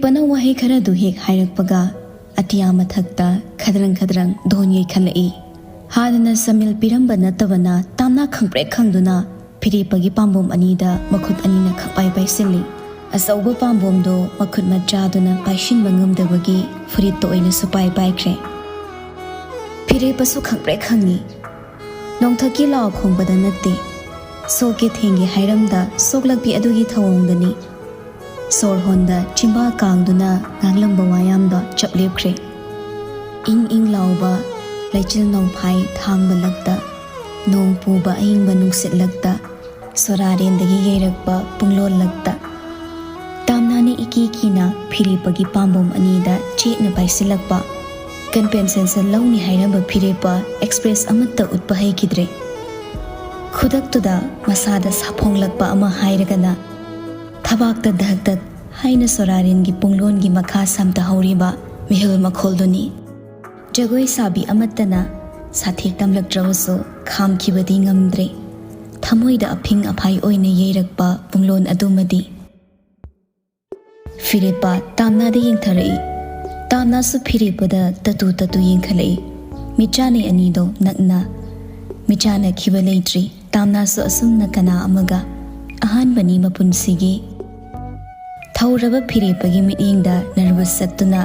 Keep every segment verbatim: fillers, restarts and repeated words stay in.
ꯄꯅꯧ ꯋꯥꯍꯩ ꯈꯔꯗꯨ ꯍꯦꯛ ꯍꯥꯏꯔꯛꯄꯒ ꯑꯇꯤꯌꯥ ꯃꯊꯛꯇ ꯈꯗ꯭ꯔꯪ ꯈꯗ꯭ꯔꯪ ꯗꯣꯟ ꯌꯩꯈꯠꯂꯛꯏ꯫ ꯍꯥꯟꯅꯅ ꯁꯃꯤꯜ ꯄꯤꯔꯝꯕ ꯅꯠꯇꯕꯅ ꯇꯥꯝꯅꯥ ꯈꯪꯄ꯭ꯔꯦꯛ ꯈꯪꯗꯨꯅ ꯐꯤꯔꯦꯞꯄꯒꯤ ꯄꯥꯝꯕꯣꯝ ꯑꯅꯤꯗ ꯃꯈꯨꯠ ꯑꯅꯤꯅ ꯈꯪꯄꯥꯏ ꯄꯥꯏꯁꯤꯜꯂꯤ꯫ ꯑꯆꯧꯕ ꯄꯥꯝꯕꯣꯝꯗꯣ ꯃꯈꯨꯠ ꯃꯆꯥꯗꯨꯅ ꯄꯥꯏꯁꯤꯟꯕ ꯉꯝꯗꯕꯒꯤ ꯐꯨꯔꯤꯠꯇ ꯑꯣꯏꯅ ꯁꯨꯄꯥꯏ ꯄꯥꯏꯈ꯭ꯔꯦ꯫ ꯐꯤꯔꯦꯞꯄꯁꯨ ꯈꯪꯄ꯭ꯔꯦꯛ ꯈꯪꯉꯤ꯫ ꯅꯣꯡꯊꯛꯀꯤ ꯂꯥꯎ ꯈꯣꯡꯕꯗ ꯅꯠꯇꯦ, ꯁꯣꯛꯀꯦ ꯊꯦꯡꯒꯦ ꯍꯥꯏꯔꯝꯗ ꯁꯣꯛꯂꯛꯄꯤ ꯑꯗꯨꯒꯤ ꯊꯧꯑꯣꯡꯗꯅꯤ꯫ ꯁꯣꯔ ꯍꯣꯟꯗ ꯆꯤꯝꯕꯥ ꯀꯥꯡꯗꯨꯅ ꯉꯥꯡꯂꯝꯕ ꯋꯥꯌꯥꯝꯗꯣ ꯆꯞ ꯂꯦꯞꯈ꯭ꯔꯦ꯫ ꯏꯪ ꯏꯪ ꯂꯥꯎꯕ ꯂꯩꯆꯤꯜ ꯅꯣꯡꯐꯥꯏ ꯊꯥꯡꯕ ꯂꯛꯇ, ꯅꯣꯡ ꯄꯨꯕ ꯑꯏꯪꯕ ꯅꯨꯡꯁꯤꯠ ꯂꯛꯇ, ꯁꯣꯔꯥꯔꯦꯟꯗꯒꯤ ꯌꯩꯔꯛꯄ ꯄꯨꯡꯂꯣꯜ ꯂꯛꯇ꯫ ꯇꯥꯝꯅꯥꯅ ꯏꯀꯤ ꯀꯤꯅ ꯐꯤꯔꯦꯞꯄꯒꯤ ꯄꯥꯝꯕꯣꯝ ꯑꯅꯤꯗ ꯆꯦꯠꯅ ꯄꯥꯏꯁꯤꯜꯂꯛꯄ꯫ ꯀꯝꯄꯦꯟꯁꯦꯁꯟ ꯂꯧꯅꯤ ꯍꯥꯏꯔꯝꯕ ꯐꯤꯔꯦꯞꯄ ꯑꯦꯛꯁꯄ꯭ꯔꯦꯁ ꯑꯃꯠꯇ ꯎꯠꯄ ꯍꯩꯈꯤꯗ꯭ꯔꯦ꯫ ꯈꯨꯗꯛꯇꯨꯗ ꯃꯁꯥꯗ ꯁꯥꯐꯣꯡꯂꯛꯄ ꯑꯃ ꯍꯥꯏꯔꯒꯅ ꯊꯕꯥꯛꯇ ꯙꯛ ꯙꯛ ꯍꯥꯏꯅ ꯁꯣꯔꯥꯔꯦꯟꯒꯤ ꯄꯨꯡꯂꯣꯟꯒꯤ ꯃꯈꯥ ꯁꯝꯇꯍꯧꯔꯤꯕ ꯃꯤꯍꯨꯜ ꯃꯈꯣꯜꯗꯨꯅꯤ꯫ ꯖꯒꯣꯏ ꯁꯥꯕꯤ ꯑꯃꯠꯇꯅ ꯁꯥꯊꯦꯛ ꯇꯝꯂꯛꯇ꯭ꯔꯕꯁꯨ ꯈꯥꯝꯈꯤꯕꯗꯤ ꯉꯝꯗ꯭ꯔꯦ꯫ ꯊꯃꯣꯏꯗ ꯑꯐꯤꯡ ꯑꯐꯥꯏ ꯑꯣꯏꯅ ꯌꯩꯔꯛꯄ ꯄꯨꯡꯂꯣꯟ ꯑꯗꯨꯃꯗꯤ꯫ ꯐꯤꯔꯦꯞꯄ ꯇꯥꯝꯅꯥꯗ ꯌꯦꯡꯊꯔꯛꯏ꯫ ꯇꯥꯝꯅꯥꯁꯨ ꯐꯤꯔꯦꯞꯄꯗ ꯇꯠꯇꯨ ꯇꯠꯇꯨ ꯌꯦꯡꯈꯠꯂꯛꯏ꯫ ꯃꯤꯠꯆꯥꯅꯩ ꯑꯅꯤꯗꯣ ꯅꯛꯅ꯫ ꯃꯤꯠꯆꯥꯅꯈꯤꯕ ꯂꯩꯇ꯭ꯔꯤ꯫ ꯇꯥꯝꯅꯥꯁꯨ ꯑꯁꯨꯝꯅ ꯀꯅꯥ ꯑꯃꯒ ꯑꯍꯥꯟꯕꯅꯤ ꯃꯄꯨꯟꯁꯤꯒꯤ꯫ ꯊꯧꯔꯕ ꯐꯤꯔꯦꯞꯄꯒꯤ ꯃꯤꯠꯌꯦꯡꯗ ꯅꯔꯚꯁ ꯆꯠꯇꯨꯅ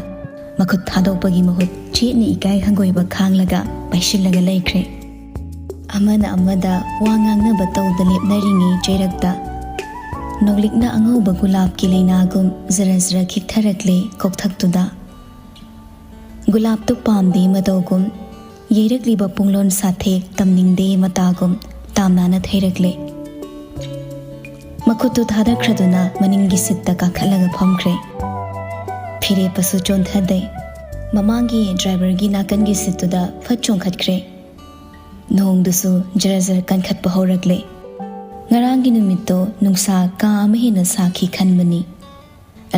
ꯃꯈꯨꯠ ꯊꯥꯗꯣꯛꯄꯒꯤ ꯃꯍꯨꯠ ꯆꯦꯠꯅ ꯏꯀꯥꯏ ꯍꯪꯒꯣꯏꯕ ꯈꯥꯡꯂꯒ ꯄꯥꯏꯁꯤꯜꯂꯒ ꯂꯩꯈ꯭ꯔꯦ꯫ ꯑꯃꯅ ꯑꯃꯗ ꯋꯥ ꯉꯥꯡꯅꯕ ꯇꯧꯗ ꯂꯦꯞꯅꯔꯤꯉꯩ ꯆꯩꯔꯛꯇ ꯅꯣꯡꯂꯤꯛꯅ ꯑꯉꯧꯕ ꯒꯨꯂꯥꯞꯀꯤ ꯂꯩꯅꯥꯒꯨꯝ ꯖꯔ ꯖꯔ ꯈꯤꯛꯊꯔꯛꯂꯦ ꯀꯣꯛꯊꯛꯇꯨꯗ꯫ ꯒꯨꯂꯥꯞꯇꯨ ꯄꯥꯝꯗꯦ ꯃꯇꯧꯒꯨꯝ ꯌꯩꯔꯛꯂꯤꯕ ꯄꯨꯡꯂꯣꯟ ꯁꯥꯊꯦꯛ ꯇꯝꯅꯤꯡꯗꯦ ꯃꯇꯥꯒꯨꯝ ꯇꯥꯝꯅꯥꯅ ꯊꯩꯔꯛꯂꯦ꯫ ꯃꯈꯨꯠꯇꯨ ꯊꯥꯗꯈ꯭ꯔꯗꯨꯅ ꯃꯅꯤꯡꯒꯤ ꯁꯤꯠꯇ ꯀꯥꯈꯠꯂꯒ ꯐꯝꯈ꯭ꯔꯦ꯫ ꯐꯤꯔꯦꯞꯄꯁꯨ ꯆꯣꯟꯊꯗꯦ꯫ ꯃꯃꯥꯡꯒꯤ ꯗ꯭ꯔꯥꯏꯚꯔꯒꯤ ꯅꯥꯀꯟꯒꯤ ꯁꯤꯠꯇꯨꯗ ꯐꯠ ꯆꯣꯡꯈꯠꯈ꯭ꯔꯦ꯫ ꯅꯣꯡꯗꯨꯁꯨ ꯖꯔ ꯖꯔ ꯀꯟꯈꯠꯄ ꯍꯧꯔꯛꯂꯦ꯫ ꯉꯔꯥꯡꯒꯤ ꯅꯨꯃꯤꯠꯇꯣ ꯅꯨꯡꯁꯥ ꯀꯥ ꯑꯃ ꯍꯦꯟꯅ ꯁꯥꯈꯤ ꯈꯟꯕꯅꯤ꯫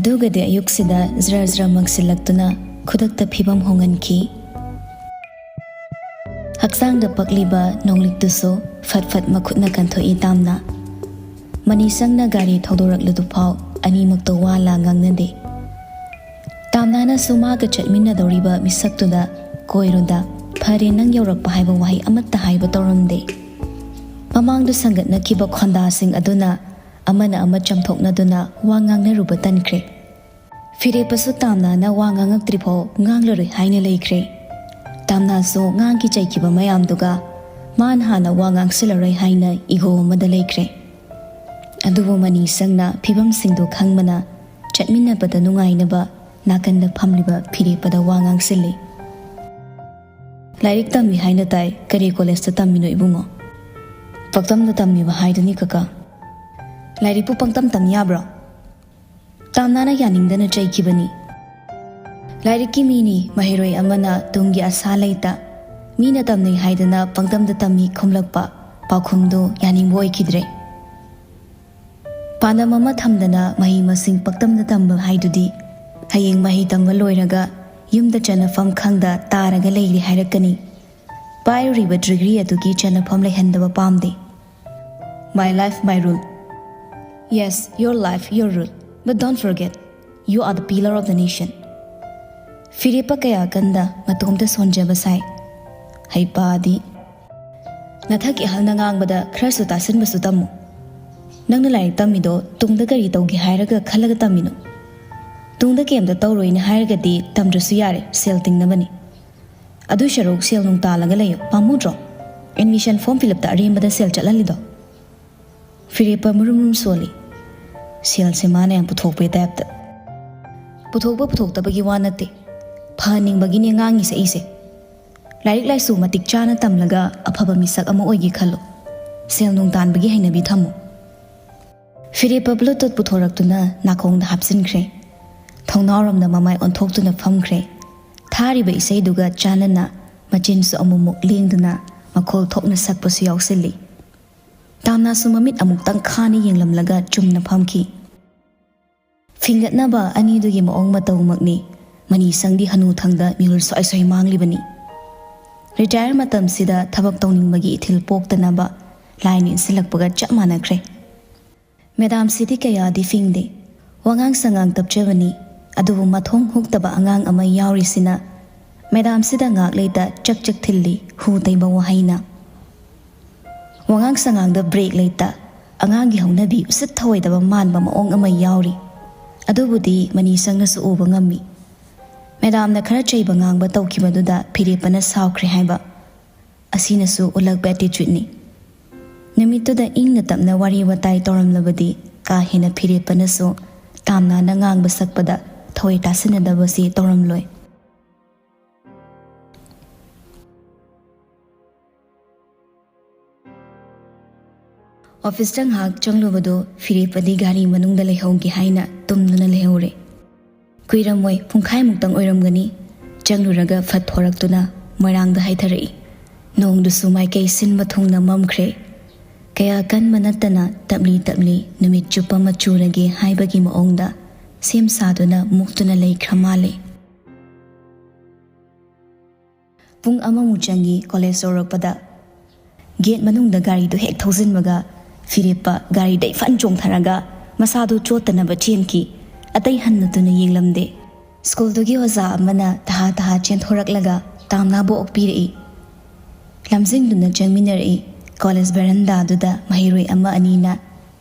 ꯑꯗꯨꯒꯗꯤ ꯑꯌꯨꯛꯁꯤꯗ ꯖ꯭ꯔ ꯖ꯭ꯔ ꯃꯪꯁꯤꯜꯂꯛꯇꯨꯅ ꯈꯨꯗꯛꯇ ꯐꯤꯕꯝ ꯍꯣꯡꯍꯟꯈꯤ꯫ ꯍꯛꯆꯥꯡꯗ ꯄꯛꯂꯤꯕ ꯅꯣꯡꯂꯤꯛꯇꯨꯁꯨ ꯐꯠ ꯐꯠ ꯃꯈꯨꯠꯅ ꯀꯟꯊꯣꯛꯏ ꯇꯥꯝꯅ꯫ ꯃꯅꯤꯁꯪꯅ ꯒꯥꯔꯤ ꯊꯧꯗꯣꯔꯛꯂꯗꯨꯐꯥꯎ ꯑꯅꯤꯃꯛꯇꯣ ꯋꯥ ꯂꯥ ꯉꯥꯡꯅꯗꯦ꯫ ꯅꯥꯅꯁꯨ ꯃꯥꯒ ꯆꯠꯃꯤꯟꯅꯗꯧꯔꯤꯕ ꯃꯤꯁꯛꯇꯨꯗ ꯀꯣꯏꯔꯨꯗ "ꯐꯔꯦ, ꯅꯪ ꯌꯧꯔꯛꯄ" ꯍꯥꯏꯕ ꯋꯥꯍꯩ ꯑꯃꯠꯇ ꯍꯥꯏꯕ ꯇꯧꯔꯝꯗꯦ꯫ ꯃꯃꯥꯡꯗ ꯁꯪꯒꯠꯅꯈꯤꯕ ꯈꯣꯟꯗꯥꯁꯤꯡ ꯑꯗꯨꯅ ꯑꯃꯅ ꯑꯃ ꯆꯥꯝꯊꯣꯛꯅꯗꯨꯅ ꯋꯥ ꯉꯥꯡꯅꯔꯨꯕ ꯇꯟꯈ꯭ꯔꯦ꯫ ꯐꯤꯔꯦꯞꯄꯁꯨ ꯇꯥꯝꯅꯥꯅ ꯋꯥ ꯉꯥꯡꯉꯛꯇ꯭ꯔꯤꯐꯥꯎ ꯉꯥꯡꯂꯔꯣꯏ ꯍꯥꯏꯅ ꯂꯩꯈ꯭ꯔꯦ꯫ ꯇꯥꯝꯅꯥꯁꯨ ꯉꯥꯡꯈꯤ ꯆꯩꯈꯤꯕ ꯃꯌꯥꯝꯗꯨꯒ ꯃꯥꯅ ꯍꯥꯟꯅ ꯋꯥ ꯉꯥꯡꯁꯤꯜꯂꯔꯣꯏ ꯍꯥꯏꯅ ꯏꯒꯣ ꯑꯃꯗ ꯂꯩꯈ꯭ꯔꯦ꯫ ꯑꯗꯨꯕꯨ ꯃꯅꯤꯁꯪꯅ ꯐꯤꯕꯝꯁꯤꯡꯗꯨ ꯈꯪꯕꯅ ꯆꯠꯃꯤꯟꯅꯕꯗ ꯅꯨꯡꯉꯥꯏꯅꯕ ꯅꯥꯀꯟꯗ ꯐꯝꯂꯤꯕ ꯐꯤꯔꯦꯞꯄꯗ ꯋꯥ ꯉꯥꯡꯁꯤꯜꯂꯤ꯫ "ꯂꯥꯏꯔꯤꯛ ꯇꯝꯃꯤ ꯍꯥꯏꯅ ꯇꯥꯏ, ꯀꯔꯤ ꯀꯣꯂꯦꯖꯇ ꯇꯝꯃꯤꯅꯣ ꯏꯕꯨꯡꯉꯣ?" "ꯄꯛꯇꯝꯗ ꯇꯝꯃꯤꯕ ꯍꯥꯏꯗꯨꯅꯤ ꯀꯀꯥ꯫ ꯂꯥꯏꯔꯤꯛꯄꯨ ꯄꯪꯇꯝ ꯇꯝ ꯌꯥꯕ꯭ꯔꯣ?" ꯇꯥꯝꯅꯥꯅ ꯌꯥꯅꯤꯡꯗꯅ ꯆꯩꯈꯤꯕꯅꯤ꯫ ꯂꯥꯏꯔꯤꯛꯀꯤ ꯃꯤꯅꯤ ꯃꯍꯩꯔꯣꯏ ꯑꯃꯅ ꯇꯨꯡꯒꯤ ꯑꯁꯥ ꯂꯩꯇ ꯃꯤꯅ ꯇꯝꯅꯩ ꯍꯥꯏꯗꯅ ꯄꯪꯇꯝꯗ ꯇꯝꯃꯤ ꯈꯨꯝꯂꯛꯄ ꯄꯥꯎꯈꯨꯝꯗꯨ ꯌꯥꯅꯤꯡꯕ ꯑꯣꯏꯈꯤꯗ꯭ꯔꯦ꯫ ꯄꯥꯟꯗꯝ ꯑꯃ ꯊꯝꯗꯅ ꯃꯍꯩ ꯃꯁꯤꯡ ꯄꯪꯇꯝꯗ ꯇꯝꯕ ꯍꯥꯏꯗꯨꯗꯤ ꯍꯌꯦꯡ ꯃꯍꯩ ꯇꯝꯕ ꯂꯣꯏꯔꯒ ꯌꯨꯝꯗ ꯆꯠꯅꯐꯝ ꯈꯪꯗ ꯇꯥꯔꯒ ꯂꯩꯔꯦ ꯍꯥꯏꯔꯛꯀꯅꯤ꯫ ꯄꯥꯏꯔꯨꯔꯤꯕ ꯗꯤꯒ꯭ꯔꯤ ꯑꯗꯨꯒꯤ ꯆꯠꯅꯐꯝ ꯂꯩꯍꯟꯗꯕ ꯄꯥꯝꯗꯦ꯫ "My life, my rule. Yes, your life, your rule. But don't forget, you are the pillar of the nation." ꯐꯤꯔꯦꯞꯄ ꯀꯌꯥ ꯀꯟꯗ ꯃꯇꯣꯝꯇ ꯁꯣꯟꯖꯕ ꯁꯥꯏ꯫ ꯍꯩꯄꯥꯗꯤ꯫ "ꯅꯊꯛꯀꯤ ꯑꯍꯜꯅ ꯉꯥꯡꯕꯗ ꯈꯔꯁꯨ ꯇꯥꯁꯤꯟꯕꯁꯨ ꯇꯝꯃꯨ꯫ ꯅꯪꯅ ꯂꯥꯏꯔꯤꯛ ꯇꯝꯃꯤꯗꯣ ꯇꯨꯡꯗ ꯀꯔꯤ ꯇꯧꯒꯦ ꯍꯥꯏꯔꯒ ꯈꯜꯂꯒ ꯇꯝꯃꯤꯅꯣ? ꯇꯨꯡꯗ ꯀꯩꯝꯇ ꯇꯧꯔꯣꯏꯅ ꯍꯥꯏꯔꯒꯗꯤ ꯇꯝꯗ꯭ꯔꯁꯨ ꯌꯥꯔꯦ, ꯁꯦꯜ ꯇꯤꯡꯅꯕꯅꯤ꯫ ꯑꯗꯨꯏ ꯁꯔꯨꯛ ꯁꯦꯜ ꯅꯨꯡ ꯇꯥꯜꯂꯒ ꯂꯩꯌꯨ, ꯄꯥꯝꯃꯨꯗ꯭ꯔꯣ? ꯑꯦꯗꯃꯤꯁꯟ ꯐꯣꯔꯝ ꯐꯤꯜ ꯑꯞꯇ ꯑꯔꯦꯝꯕꯗ ꯁꯦꯜ ꯆꯠꯍꯜꯂꯤꯗꯣ?" ꯐꯤꯔꯦꯞꯄ ꯃꯨꯔꯨꯝ ꯃꯨꯔꯨꯝ ꯁꯣꯜꯂꯤ꯫ ꯁꯦꯜꯁꯦ ꯃꯥꯅ ꯌꯥꯝ ꯄꯨꯊꯣꯛꯄꯩ ꯇꯥꯏꯞꯇ꯫ ꯄꯨꯊꯣꯛꯄ ꯄꯨꯊꯣꯛꯇꯕꯒꯤ ꯋꯥ ꯅꯠꯇꯦ, ꯐꯍꯟꯅꯤꯡꯕꯒꯤꯅꯦ ꯉꯥꯡꯉꯤ ꯁꯛꯏꯁꯦ꯫ ꯂꯥꯏꯔꯤꯛ ꯂꯥꯏꯁꯨ ꯃꯇꯤꯛ ꯆꯥꯅ ꯇꯝꯂꯒ ꯑꯐꯕ ꯃꯤꯁꯛ ꯑꯃ ꯑꯣꯏꯒꯦ ꯈꯜꯂꯨ꯫ ꯁꯦꯜ ꯅꯨꯡ ꯇꯥꯟꯕꯒꯤ ꯍꯩꯅꯕꯤ ꯊꯝꯃꯨ꯫ ꯐꯤꯔꯦꯞꯄ ꯕ꯭ꯂꯨꯇꯨꯠ ꯄꯨꯊꯣꯔꯛꯇꯨꯅ ꯅꯥꯀꯣꯡꯗ ꯍꯥꯞꯆꯤꯟꯈ꯭ꯔꯦ꯫ ꯊꯣꯡꯅꯥꯎꯔꯣꯝꯗ ꯃꯃꯥꯏ ꯑꯣꯟꯊꯣꯛꯇꯨꯅ ꯐꯝꯈ꯭ꯔꯦ꯫ ꯊꯥꯔꯤꯕ ꯏꯁꯩꯗꯨꯒ ꯆꯥꯟꯅꯅ ꯃꯆꯤꯟꯁꯨ ꯑꯃꯨꯛꯃꯨꯛ ꯂꯦꯡꯗꯨꯅ ꯃꯈꯣꯜ ꯊꯣꯛꯅ ꯁꯛꯄꯁꯨ ꯌꯥꯎꯁꯤꯜꯂꯤ꯫ ꯇꯥꯝꯅꯥꯁꯨ ꯃꯃꯤꯠ ꯑꯃꯨꯛꯇꯪ ꯈꯥꯅ ꯌꯦꯡꯂꯝꯂꯒ ꯆꯨꯝꯅ ꯐꯝꯈꯤ꯫ ꯐꯤꯡꯒꯠꯅꯕ ꯑꯅꯤꯗꯨꯒꯤ ꯃꯑꯣꯡ ꯃꯇꯧꯃꯛꯅꯤ ꯃꯅꯤꯁꯪꯗꯤ ꯍꯅꯨꯊꯪꯗ ꯃꯤꯍꯨꯜ ꯁꯣꯏ ꯁꯣꯏ ꯃꯥꯡꯂꯤꯕꯅꯤ꯫ ꯔꯤꯇꯥꯌꯔ ꯃꯇꯝꯁꯤꯗ ꯊꯕꯛ ꯇꯧꯅꯤꯡꯕꯒꯤ ꯏꯊꯤꯜ ꯄꯣꯛꯇꯅꯕ ꯂꯥꯏꯅ ꯏꯟꯁꯤꯜꯂꯛꯄꯒ ꯆꯞ ꯃꯥꯟꯅꯈ꯭ꯔꯦ꯫ ꯃꯦꯗꯥꯝꯁꯤꯗꯤ ꯀꯌꯥꯗꯤ ꯐꯤꯡꯗꯦ꯫ ꯋꯥꯉꯥꯡ ꯁꯉꯥꯡ ꯇꯞꯆꯕꯅꯤ꯫ ꯑꯗꯨꯕꯨ ꯃꯊꯣꯡ ꯍꯨꯛꯇꯕ ꯑꯉꯥꯡ ꯑꯃ ꯌꯥꯎꯔꯤꯁꯤꯅ ꯃꯦꯗꯥꯝꯁꯤꯗ ꯉꯥꯛ ꯂꯩꯇ ꯆꯛ ꯆꯛ ꯊꯤꯜꯂꯤ ꯍꯨ ꯇꯩꯕ ꯋꯥꯍꯩꯅ꯫ ꯋꯥꯉꯥꯡ ꯁꯉꯥꯡꯗ ꯕ꯭ꯔꯦꯛ ꯂꯩꯇ ꯑꯉꯥꯡꯒꯤ ꯍꯧꯅꯕꯤ ꯎꯁꯤꯠ ꯊꯑꯣꯏꯗꯕ ꯃꯥꯟꯕ ꯃꯑꯣꯡ ꯑꯃ ꯌꯥꯎꯔꯤ꯫ ꯑꯗꯨꯕꯨꯗꯤ ꯃꯅꯤ ꯁꯪꯅꯁꯨ ꯎꯕ ꯉꯝꯃꯤ꯫ ꯃꯦꯗꯥꯝꯅ ꯈꯔ ꯆꯩꯕ ꯉꯥꯡꯕ ꯇꯧꯈꯤꯕꯗꯨꯗ ꯐꯤꯔꯦꯞꯄꯅ ꯁꯥꯎꯈ꯭ꯔꯦ ꯍꯥꯏꯕ ꯑꯁꯤꯅꯁꯨ ꯎꯠꯂꯛꯄ ꯑꯦꯇꯤꯆꯨꯠꯅꯤ꯫ ꯅꯨꯃꯤꯠꯇꯨꯗ ꯏꯪꯅ ꯇꯞꯅ ꯋꯥꯔꯤ ꯋꯥꯇꯥꯏ ꯇꯧꯔꯝꯂꯕꯗꯤ ꯀꯥ ꯍꯦꯟꯅ ꯐꯤꯔꯦꯞꯄꯅꯁꯨ ꯇꯥꯝꯅꯥꯅ ꯉꯥꯡꯕ ꯁꯛꯄꯗ ꯊꯑꯣꯏ ꯇꯥꯁꯤꯟꯅꯗꯕꯁꯤ ꯇꯧꯔꯝꯂꯣꯏ꯫ ꯑꯣꯐꯤꯁꯇ ꯉꯥꯏꯍꯥꯛ ꯆꯪꯂꯨꯕꯗꯨ ꯐꯤꯔꯦꯞꯄꯗꯤ ꯒꯥꯔꯤ ꯃꯅꯨꯡꯗ ꯂꯩꯍꯧꯒꯦ ꯍꯥꯏꯅ ꯇꯨꯝꯗꯨꯅ ꯂꯩꯍꯧꯔꯦ꯫ ꯀꯨꯏꯔꯝꯃꯣꯏ, ꯄꯨꯡꯈꯥꯏꯃꯨꯛꯇꯪ ꯑꯣꯏꯔꯝꯒꯅꯤ꯫ ꯆꯪꯂꯨꯔꯒ ꯐꯠ ꯊꯣꯔꯛꯇꯨꯅ ꯃꯣꯏꯔꯥꯡꯗ ꯍꯥꯏꯊꯔꯛꯏ꯫ ꯅꯣꯡꯗꯨꯁꯨ ꯃꯥꯏꯀꯩ ꯁꯤꯟꯕ ꯊꯨꯡꯅ ꯃꯝꯈ꯭ꯔꯦ꯫ ꯀꯌꯥ ꯀꯟꯕ ꯅꯠꯇꯅ ꯇꯞꯂꯤ ꯇꯞꯂꯤ ꯅꯨꯃꯤꯠ ꯆꯨꯞꯄ ꯑꯃ ꯆꯨꯔꯒꯦ ꯍꯥꯏꯕꯒꯤ ꯃꯑꯣꯡꯗ ꯁꯦꯝ ꯁꯥꯗꯨꯅ ꯃꯨꯛꯇꯨꯅ ꯂꯩꯈ꯭ꯔ ꯃꯥꯜꯂꯦ꯫ ꯄꯨꯡ ꯑꯃꯃꯨꯛ ꯆꯪꯉꯤ ꯀꯣꯂꯦꯖ ꯌꯧꯔꯛꯄꯗ꯫ ꯒꯦꯠ ꯃꯅꯨꯡꯗ ꯒꯥꯔꯤꯗꯨ ꯍꯦꯛ ꯊꯧꯖꯤꯟꯕꯒ ꯐꯤꯔꯦꯞꯄ ꯒꯥꯔꯤꯗꯩ ꯐꯟ ꯆꯣꯡꯊꯔꯒ ꯃꯁꯥꯗꯨ ꯆꯣꯠꯇꯅꯕ ꯆꯦꯟꯈꯤ꯫ ꯑꯇꯩ ꯍꯟꯅ ꯇꯨꯅ ꯌꯦꯡꯂꯝꯗꯦ꯫ ꯁ꯭ꯀꯨꯜꯗꯨꯒꯤ ꯑꯣꯖꯥ ꯑꯃꯅ ꯇꯍꯥ ꯇꯍꯥ ꯆꯦꯟꯊꯣꯔꯛꯂꯒ ꯇꯥꯝꯅꯥꯕꯨ ꯑꯣꯛꯄꯤꯔꯛꯏ꯫ ꯂꯝꯖꯤꯡꯗꯨꯅ ꯆꯪꯃꯤꯟꯅꯔꯛꯏ꯫ ꯀꯣꯂꯦꯖ ꯕꯦꯔꯟꯗꯥꯗꯨꯗ ꯃꯍꯩꯔꯣꯏ ꯑꯃ ꯑꯅꯤꯅ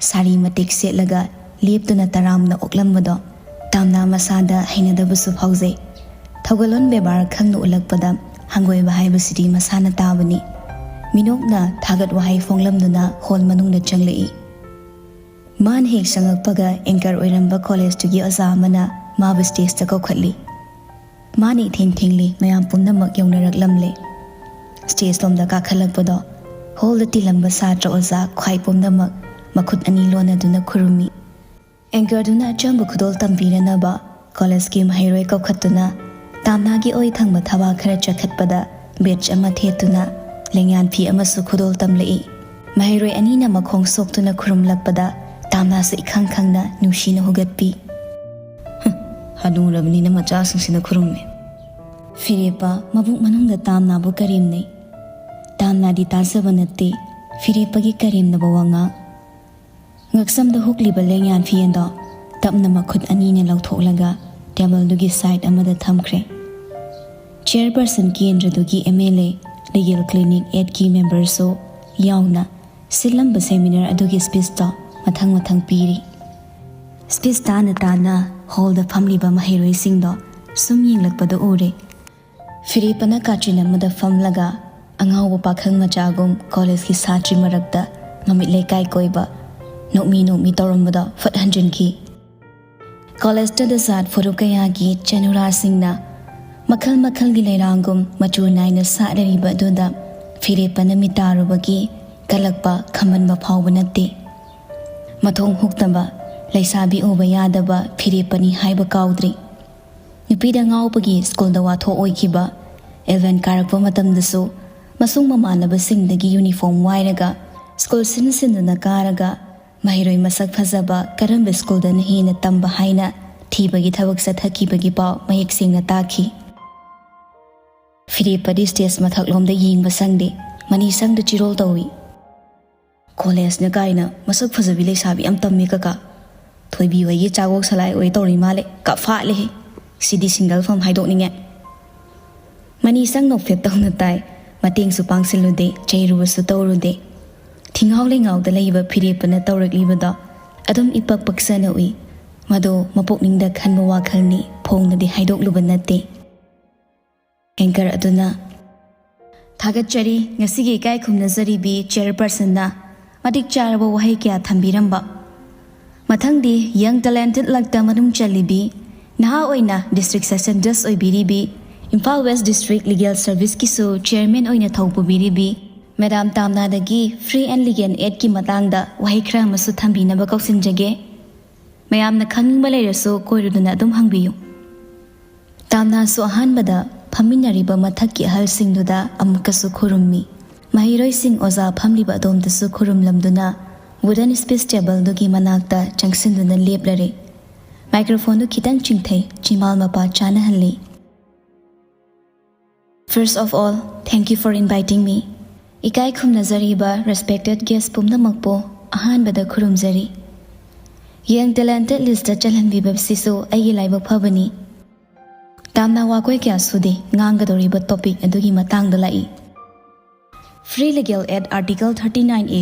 ꯁꯥꯔꯤ ꯃꯇꯦꯛ ꯁꯦꯠꯂꯒ ꯂꯦꯞꯇꯨꯅ ꯇꯔꯥꯝꯅ ꯑꯣꯛꯂꯝꯕꯗꯣ ꯇꯥꯝꯅꯥ ꯃꯁꯥꯗ ꯍꯩꯅꯗꯕꯁꯨ ꯐꯥꯎꯖꯩ꯫ ꯊꯧꯒꯜꯂꯣꯟ ꯕꯦꯕꯥꯔ ꯈꯪꯅ ꯎꯠꯂꯛꯄꯗ ꯍꯪꯒꯣꯏꯕ ꯍꯥꯏꯕꯁꯤꯗꯤ ꯃꯁꯥꯅ ꯇꯥꯕꯅꯤ꯫ ꯃꯤꯅꯣꯛꯅ ꯊꯥꯒꯠ ꯋꯥꯍꯩ ꯐꯣꯡꯂꯝꯗꯨꯅ ꯍꯣꯜ ꯃꯅꯨꯡꯗ ꯆꯪꯂꯛꯏ꯫ ꯃꯥꯅ ꯍꯦꯛ ꯆꯪꯂꯛꯄꯒ ꯑꯦꯡꯀꯔ ꯑꯣꯏꯔꯝꯕ ꯀꯣꯂꯦꯖꯇꯨꯒꯤ ꯑꯣꯖꯥ ꯑꯃꯅ ꯃꯥꯕꯨ ꯁ꯭ꯇꯦꯖꯇ ꯀꯧꯈꯠꯂꯤ꯫ ꯃꯥꯅ ꯏꯊꯦꯡ ꯊꯦꯡꯂꯤ, ꯃꯌꯥꯝ ꯄꯨꯝꯅꯃꯛ ꯌꯧꯅꯔꯛꯂꯝꯂꯦ꯫ ꯁ꯭ꯇꯦꯖ ꯂꯣꯝꯗ ꯀꯥꯈꯠꯂꯛꯄꯗꯣ ꯍꯣꯜꯗ ꯇꯤꯜꯂꯝꯕ ꯁꯥꯇ꯭ꯔ ꯑꯣꯖꯥ ꯈ꯭ꯋꯥꯏ ꯄꯨꯝꯅꯃꯛ ꯃꯈꯨꯠ ꯑꯅꯤ ꯂꯣꯟꯅꯗꯨꯅ ꯈꯨꯔꯨꯝꯃꯤ꯫ ꯑꯦꯡꯀꯔꯗꯨꯅ ꯑꯆꯝꯕ ꯈꯨꯗꯣꯜ ꯇꯝꯕꯤꯔꯅꯕ ꯀꯣꯂꯦꯖꯀꯤ ꯃꯍꯩꯔꯣꯏ ꯀꯧꯈꯠꯇꯨꯅ ꯇꯥꯝꯅꯥꯒꯤ ꯑꯣꯏ ꯊꯪꯕ ꯊꯕꯥꯛ ꯈꯔ ꯆꯈꯠꯄꯗ ꯕꯦꯠꯆ ꯑꯃ ꯊꯦꯠꯇꯨꯅ ꯂꯦꯡꯌꯥꯟ ꯐꯤ ꯑꯃꯁꯨ ꯈꯨꯗꯣꯜ ꯇꯝꯂꯛꯏ꯫ ꯃꯍꯩꯔꯣꯏ ꯑꯅꯤꯅ ꯃꯈꯣꯡ ꯁꯣꯛꯇꯨꯅ ꯈꯨꯔꯨꯝꯂꯛꯄꯗ ꯇꯥꯝꯅꯥꯁꯨ ꯏꯈꯪ ꯈꯪꯅ ꯅꯨꯡꯁꯤꯅ ꯍꯨꯒꯠꯄꯤ꯫ ꯍꯅꯨꯔꯕꯅꯤꯅ ꯃꯆꯥꯁꯤꯡꯁꯤꯅ ꯈꯨꯔꯨꯝꯃꯤ꯫ ꯐꯤꯔꯦꯞꯄ ꯃꯕꯨꯛ ꯃꯅꯨꯡꯗ ꯇꯥꯝꯅꯥꯕꯨ ꯀꯔꯦꯝꯅꯩ꯫ ꯇꯥꯝꯅꯥꯗꯤ ꯇꯥꯖꯕ ꯅꯠꯇꯦ ꯐꯤꯔꯦꯞꯄꯒꯤ ꯀꯔꯦꯝꯅꯕ ꯋꯥꯉꯥꯡ꯫ ꯉꯛꯁꯝꯗ ꯍꯨꯛꯂꯤꯕ ꯂꯦꯡꯌꯥꯟ ꯐꯤ ꯑꯗꯣ ꯇꯞꯅ ꯃꯈꯨꯠ ꯑꯅꯤꯅ ꯂꯧꯊꯣꯛꯂꯒ ꯇꯦꯕꯜꯗꯨꯒꯤ ꯁꯥꯏꯠ ꯑꯃꯗ ꯊꯝꯈ꯭ꯔꯦ꯫ ꯆꯤꯌꯔꯄꯔꯁꯟ ꯀꯦꯟꯗ꯭ꯔꯗꯨꯒꯤ M L A, legal clinic ꯑꯦꯠꯀꯤ ꯃꯦꯝꯕꯔꯁꯨ ꯌꯥꯎꯅ ꯁꯤꯜꯂꯝꯕ ꯁꯦꯃꯤꯅꯥꯔ ꯑꯗꯨꯒꯤ ꯁ꯭ꯄꯤꯆꯇꯣ ꯃꯊꯪ ꯃꯊꯪ ꯄꯤꯔꯤ꯫ ꯁ꯭ꯄꯤꯆ ꯇꯥꯅ ꯇꯥꯅ ꯍꯣꯜꯗ ꯐꯝꯂꯤꯕ ꯃꯍꯩꯔꯣꯏꯁꯤꯡꯗꯣ ꯁꯨꯝ ꯌꯦꯡꯂꯛꯄꯗ ꯎꯔꯦ꯫ ꯐꯤꯔꯦꯞꯄꯅ ꯀꯥꯆꯤꯟ ꯑꯃꯗ ꯐꯝꯂꯒ ꯑꯉꯥꯎꯕ ꯄꯥꯈꯪ ꯃꯆꯥꯒꯨꯝ ꯀꯣꯂꯦꯖꯀꯤ ꯁꯥꯇ꯭ꯔꯤ ꯃꯔꯛꯇ ꯃꯃꯤꯠ ꯂꯩꯀꯥꯏ ꯀꯣꯏꯕ, ꯅꯣꯛꯃꯤ ꯅꯣꯛꯃꯤ ꯇꯧꯔꯝꯕꯗꯣ ꯐꯠ ꯍꯟꯖꯤꯟꯈꯤ꯫ ꯀꯣꯂꯦꯖꯇ ꯖꯥꯠ ꯐꯨꯔꯨꯞ ꯀꯌꯥꯒꯤ ꯆꯅꯨꯔꯥꯁꯤꯡꯅ ꯃꯈꯜ ꯃꯈꯜꯒꯤ ꯂꯩꯔꯥꯡꯒꯨꯝ ꯃꯆꯨ ꯅꯥꯏꯅ ꯁꯥꯠꯂꯔꯤꯕ ꯑꯗꯨꯗ ꯐꯤꯔꯦꯞꯄꯅ ꯃꯤꯇꯥꯔꯨꯕꯒꯤ ꯀꯜꯂꯛꯄ ꯈꯝꯕꯟꯕ ꯐꯥꯎꯕ ꯅꯠꯇꯦ꯫ ꯃꯊꯣꯡ ꯍꯨꯛꯇꯕ, ꯂꯩꯁꯥꯕꯤ ꯎꯕ ꯌꯥꯗꯕ ꯐꯤꯔꯦꯞꯄꯅꯤ ꯍꯥꯏꯕ ꯀꯥꯎꯗ꯭ꯔꯤ꯫ ꯅꯨꯄꯤꯗ ꯉꯥꯎꯕꯒꯤ ꯁ꯭ꯀꯨꯜꯗ ꯋꯥꯊꯣꯛ ꯑꯣꯏꯈꯤꯕ, ꯑꯦꯂꯚꯦꯟ ꯀꯥꯔꯛꯄ ꯃꯇꯝꯗꯁꯨ ꯃꯁꯨꯡ ꯃꯃꯥꯟꯅꯕꯁꯤꯡꯗꯒꯤ ꯌꯨꯅꯤꯐꯣꯔꯝ ꯋꯥꯏꯔꯒ ꯁ꯭ꯀꯨꯜ ꯁꯤꯟ ꯁꯤꯟꯗꯨꯅ ꯀꯥꯔꯒ ꯃꯍꯩꯔꯣꯏ ꯃꯁꯛ ꯐꯖꯕ ꯀꯔꯝꯕ ꯁ꯭ꯀꯨꯜꯗꯅ ꯍꯦꯟꯅ ꯇꯝꯕ ꯍꯥꯏꯅ ꯊꯤꯕꯒꯤ ꯊꯕꯛ ꯆꯠꯊꯈꯤꯕꯒꯤ ꯄꯥꯎ ꯃꯌꯦꯛ ꯁꯦꯡꯅ ꯇꯥꯈꯤ꯫ ꯐꯤꯔꯦꯞꯄꯗꯤ ꯁ꯭ꯇꯦꯖ ꯃꯊꯛꯂꯣꯝꯗ ꯌꯦꯡꯕ ꯁꯪꯗꯦ, ꯃꯅꯤ ꯁꯪꯗ ꯆꯤꯔꯣꯜ ꯇꯧꯏ꯫ "ꯀꯣꯂꯦꯖꯅ ꯀꯥꯏꯅ ꯃꯁꯛ ꯐꯖꯕꯤ ꯂꯩꯁꯥꯕꯤ ꯌꯥꯝ ꯇꯝꯃꯦ ꯀꯀꯥ꯫ ꯊꯣꯏꯕꯤ ꯍꯣꯏꯒꯤ ꯆꯥꯒꯣꯛ ꯁꯂꯥꯏ ꯑꯣꯏ ꯇꯧꯔꯤ ꯃꯥꯜꯂꯦ꯫ ꯀꯥꯞꯐꯥꯠꯂꯦꯍꯦ꯫ ꯁꯤꯗꯤ ꯁꯤꯡꯒꯜ ꯐꯝ ꯍꯥꯏꯗꯣꯛꯅꯤꯡꯉꯦ"꯫ ꯃꯅꯤ ꯁꯪ ꯅꯣꯛꯐꯦꯠ ꯇꯧꯅ ꯇꯥꯏ꯫ ꯃꯇꯦꯡꯁꯨ ꯄꯥꯡꯁꯤꯜꯂꯨꯗꯦ, ꯆꯩꯔꯨꯕꯁꯨ ꯇꯧꯔꯨꯗꯦ꯫ ꯊꯤꯡꯉꯥꯎ ꯂꯩꯉꯥꯎꯗ ꯂꯩꯕ ꯐꯤꯔꯦꯞꯄꯅ ꯇꯧꯔꯛꯂꯤꯕꯗꯣ ꯑꯗꯨꯝ ꯏꯄꯛ ꯄꯛꯆꯅ ꯎꯏ꯫ ꯃꯗꯣ ꯃꯄꯨꯛꯅꯤꯡꯗ ꯈꯟꯕ ꯋꯥꯈꯜꯅꯤ, ꯐꯣꯡꯅꯗꯤ ꯍꯥꯏꯗꯣꯛꯂꯨꯕ ꯅꯠꯇꯦ꯫ ꯑꯦꯡꯀꯔ ꯑꯗꯨꯅ, "ꯊꯥꯒꯠꯆꯔꯤ, ꯉꯁꯤꯒꯤ ꯏꯀꯥꯏ ꯈꯨꯝꯅꯖꯔꯤꯕꯤ ꯆꯤꯌꯔꯄꯔꯁꯟꯅ ꯃꯇꯤꯛ ꯆꯥꯔꯕ ꯋꯥꯍꯩ ꯀꯌꯥ ꯊꯝꯕꯤꯔꯝꯕ꯫ ꯃꯊꯪꯗꯤ ꯌꯪ ꯇꯦꯂꯦꯟꯇꯦꯗ ꯂꯛꯇ ꯃꯅꯨꯡ ꯆꯜꯂꯤꯕꯤ, ꯅꯍꯥ ꯑꯣꯏꯅ ꯗꯤꯁꯇ꯭ꯔꯤꯛ ꯁꯦꯁꯟ ꯖꯖ ꯑꯣꯏꯕꯤꯔꯤꯕꯤ, ꯏꯝꯐꯥꯜ ꯋꯦꯁ ꯗꯤꯁꯇ꯭ꯔꯤꯛ ꯂꯤꯒꯦꯜ ꯁꯔꯚꯤꯁꯀꯤꯁꯨ ꯆꯤꯌꯔꯃꯦꯟ ꯑꯣꯏꯅ ꯊꯧ ꯄꯨꯕꯤꯔꯤꯕꯤ ꯃꯦꯗꯥꯝ ꯇꯥꯝꯅꯥꯗꯒꯤ ꯐ꯭ꯔꯤ ꯑꯦꯟ ꯂꯤꯒꯦꯜ ꯑꯦꯗꯀꯤ ꯃꯇꯥꯡꯗ ꯋꯥꯍꯩ ꯈꯔ ꯑꯃꯁꯨ ꯊꯝꯕꯤꯅꯕ ꯀꯧꯁꯤꯟꯖꯒꯦ꯫ ꯃꯌꯥꯝꯅ ꯈꯪꯅꯤꯡꯕ ꯂꯩꯔꯁꯨ ꯀꯣꯏꯔꯨꯗꯅ ꯑꯗꯨꯝ ꯍꯪꯕꯤꯌꯨ"꯫ ꯇꯥꯝꯅꯥꯁꯨ ꯑꯍꯥꯟꯕꯗ ꯐꯝꯃꯤꯟꯅꯔꯤꯕ ꯃꯊꯛꯀꯤ ꯑꯍꯜꯁꯤꯡꯗꯨꯗ ꯑꯃꯨꯛꯀꯁꯨ ꯈꯨꯔꯨꯝꯃꯤ꯫ ꯃꯍꯩꯔꯣꯏꯁꯤꯡ ꯑꯣꯖꯥ ꯐꯝꯂꯤꯕ ꯑꯗꯣꯝꯗꯁꯨ ꯈꯨꯔꯨꯝꯂꯝꯗꯨꯅ wooden speech tableꯗꯨꯒꯤ ꯃꯅꯥꯛꯇ ꯆꯪꯁꯤꯟꯗꯨꯅ ꯂꯦꯞꯂꯔꯦ꯫ ꯃꯥꯏꯀ꯭ꯔꯣꯐꯣꯟꯗꯨ ꯈꯤꯇꯪ ꯆꯤꯡꯊꯩ, ꯆꯤꯃꯥꯜ ꯃꯄꯥ ꯆꯥꯅꯍꯜꯂꯤ꯫ "First of all, thank you for inviting me. ꯏꯀꯥꯏ ꯈꯨꯝꯅꯖꯔꯤꯕ respected guest ꯄꯨꯝꯅꯃꯛꯄꯨ ꯑꯍꯥꯟꯕꯗ ꯈꯨꯔꯨꯝꯖꯔꯤ꯫ ꯌꯦꯡ ꯇꯦꯂꯦꯟꯇꯦꯗ ꯂꯤꯁꯇ ꯆꯜꯍꯟꯕꯤꯕꯁꯤꯁꯨ ꯑꯩꯒꯤ ꯂꯥꯏꯕꯛ ꯐꯕꯅꯤ꯫ ꯇꯥꯝꯅ ꯋꯥꯈꯣꯏ ꯀꯌꯥ ꯁꯨꯗꯦ ꯉꯥꯡꯒꯗꯧꯔꯤꯕ ꯇꯣꯄꯤꯛ ꯑꯗꯨꯒꯤ ꯃꯇꯥꯡꯗ ꯂꯥꯛꯏ꯫ Free legal aid article thirty nine A꯫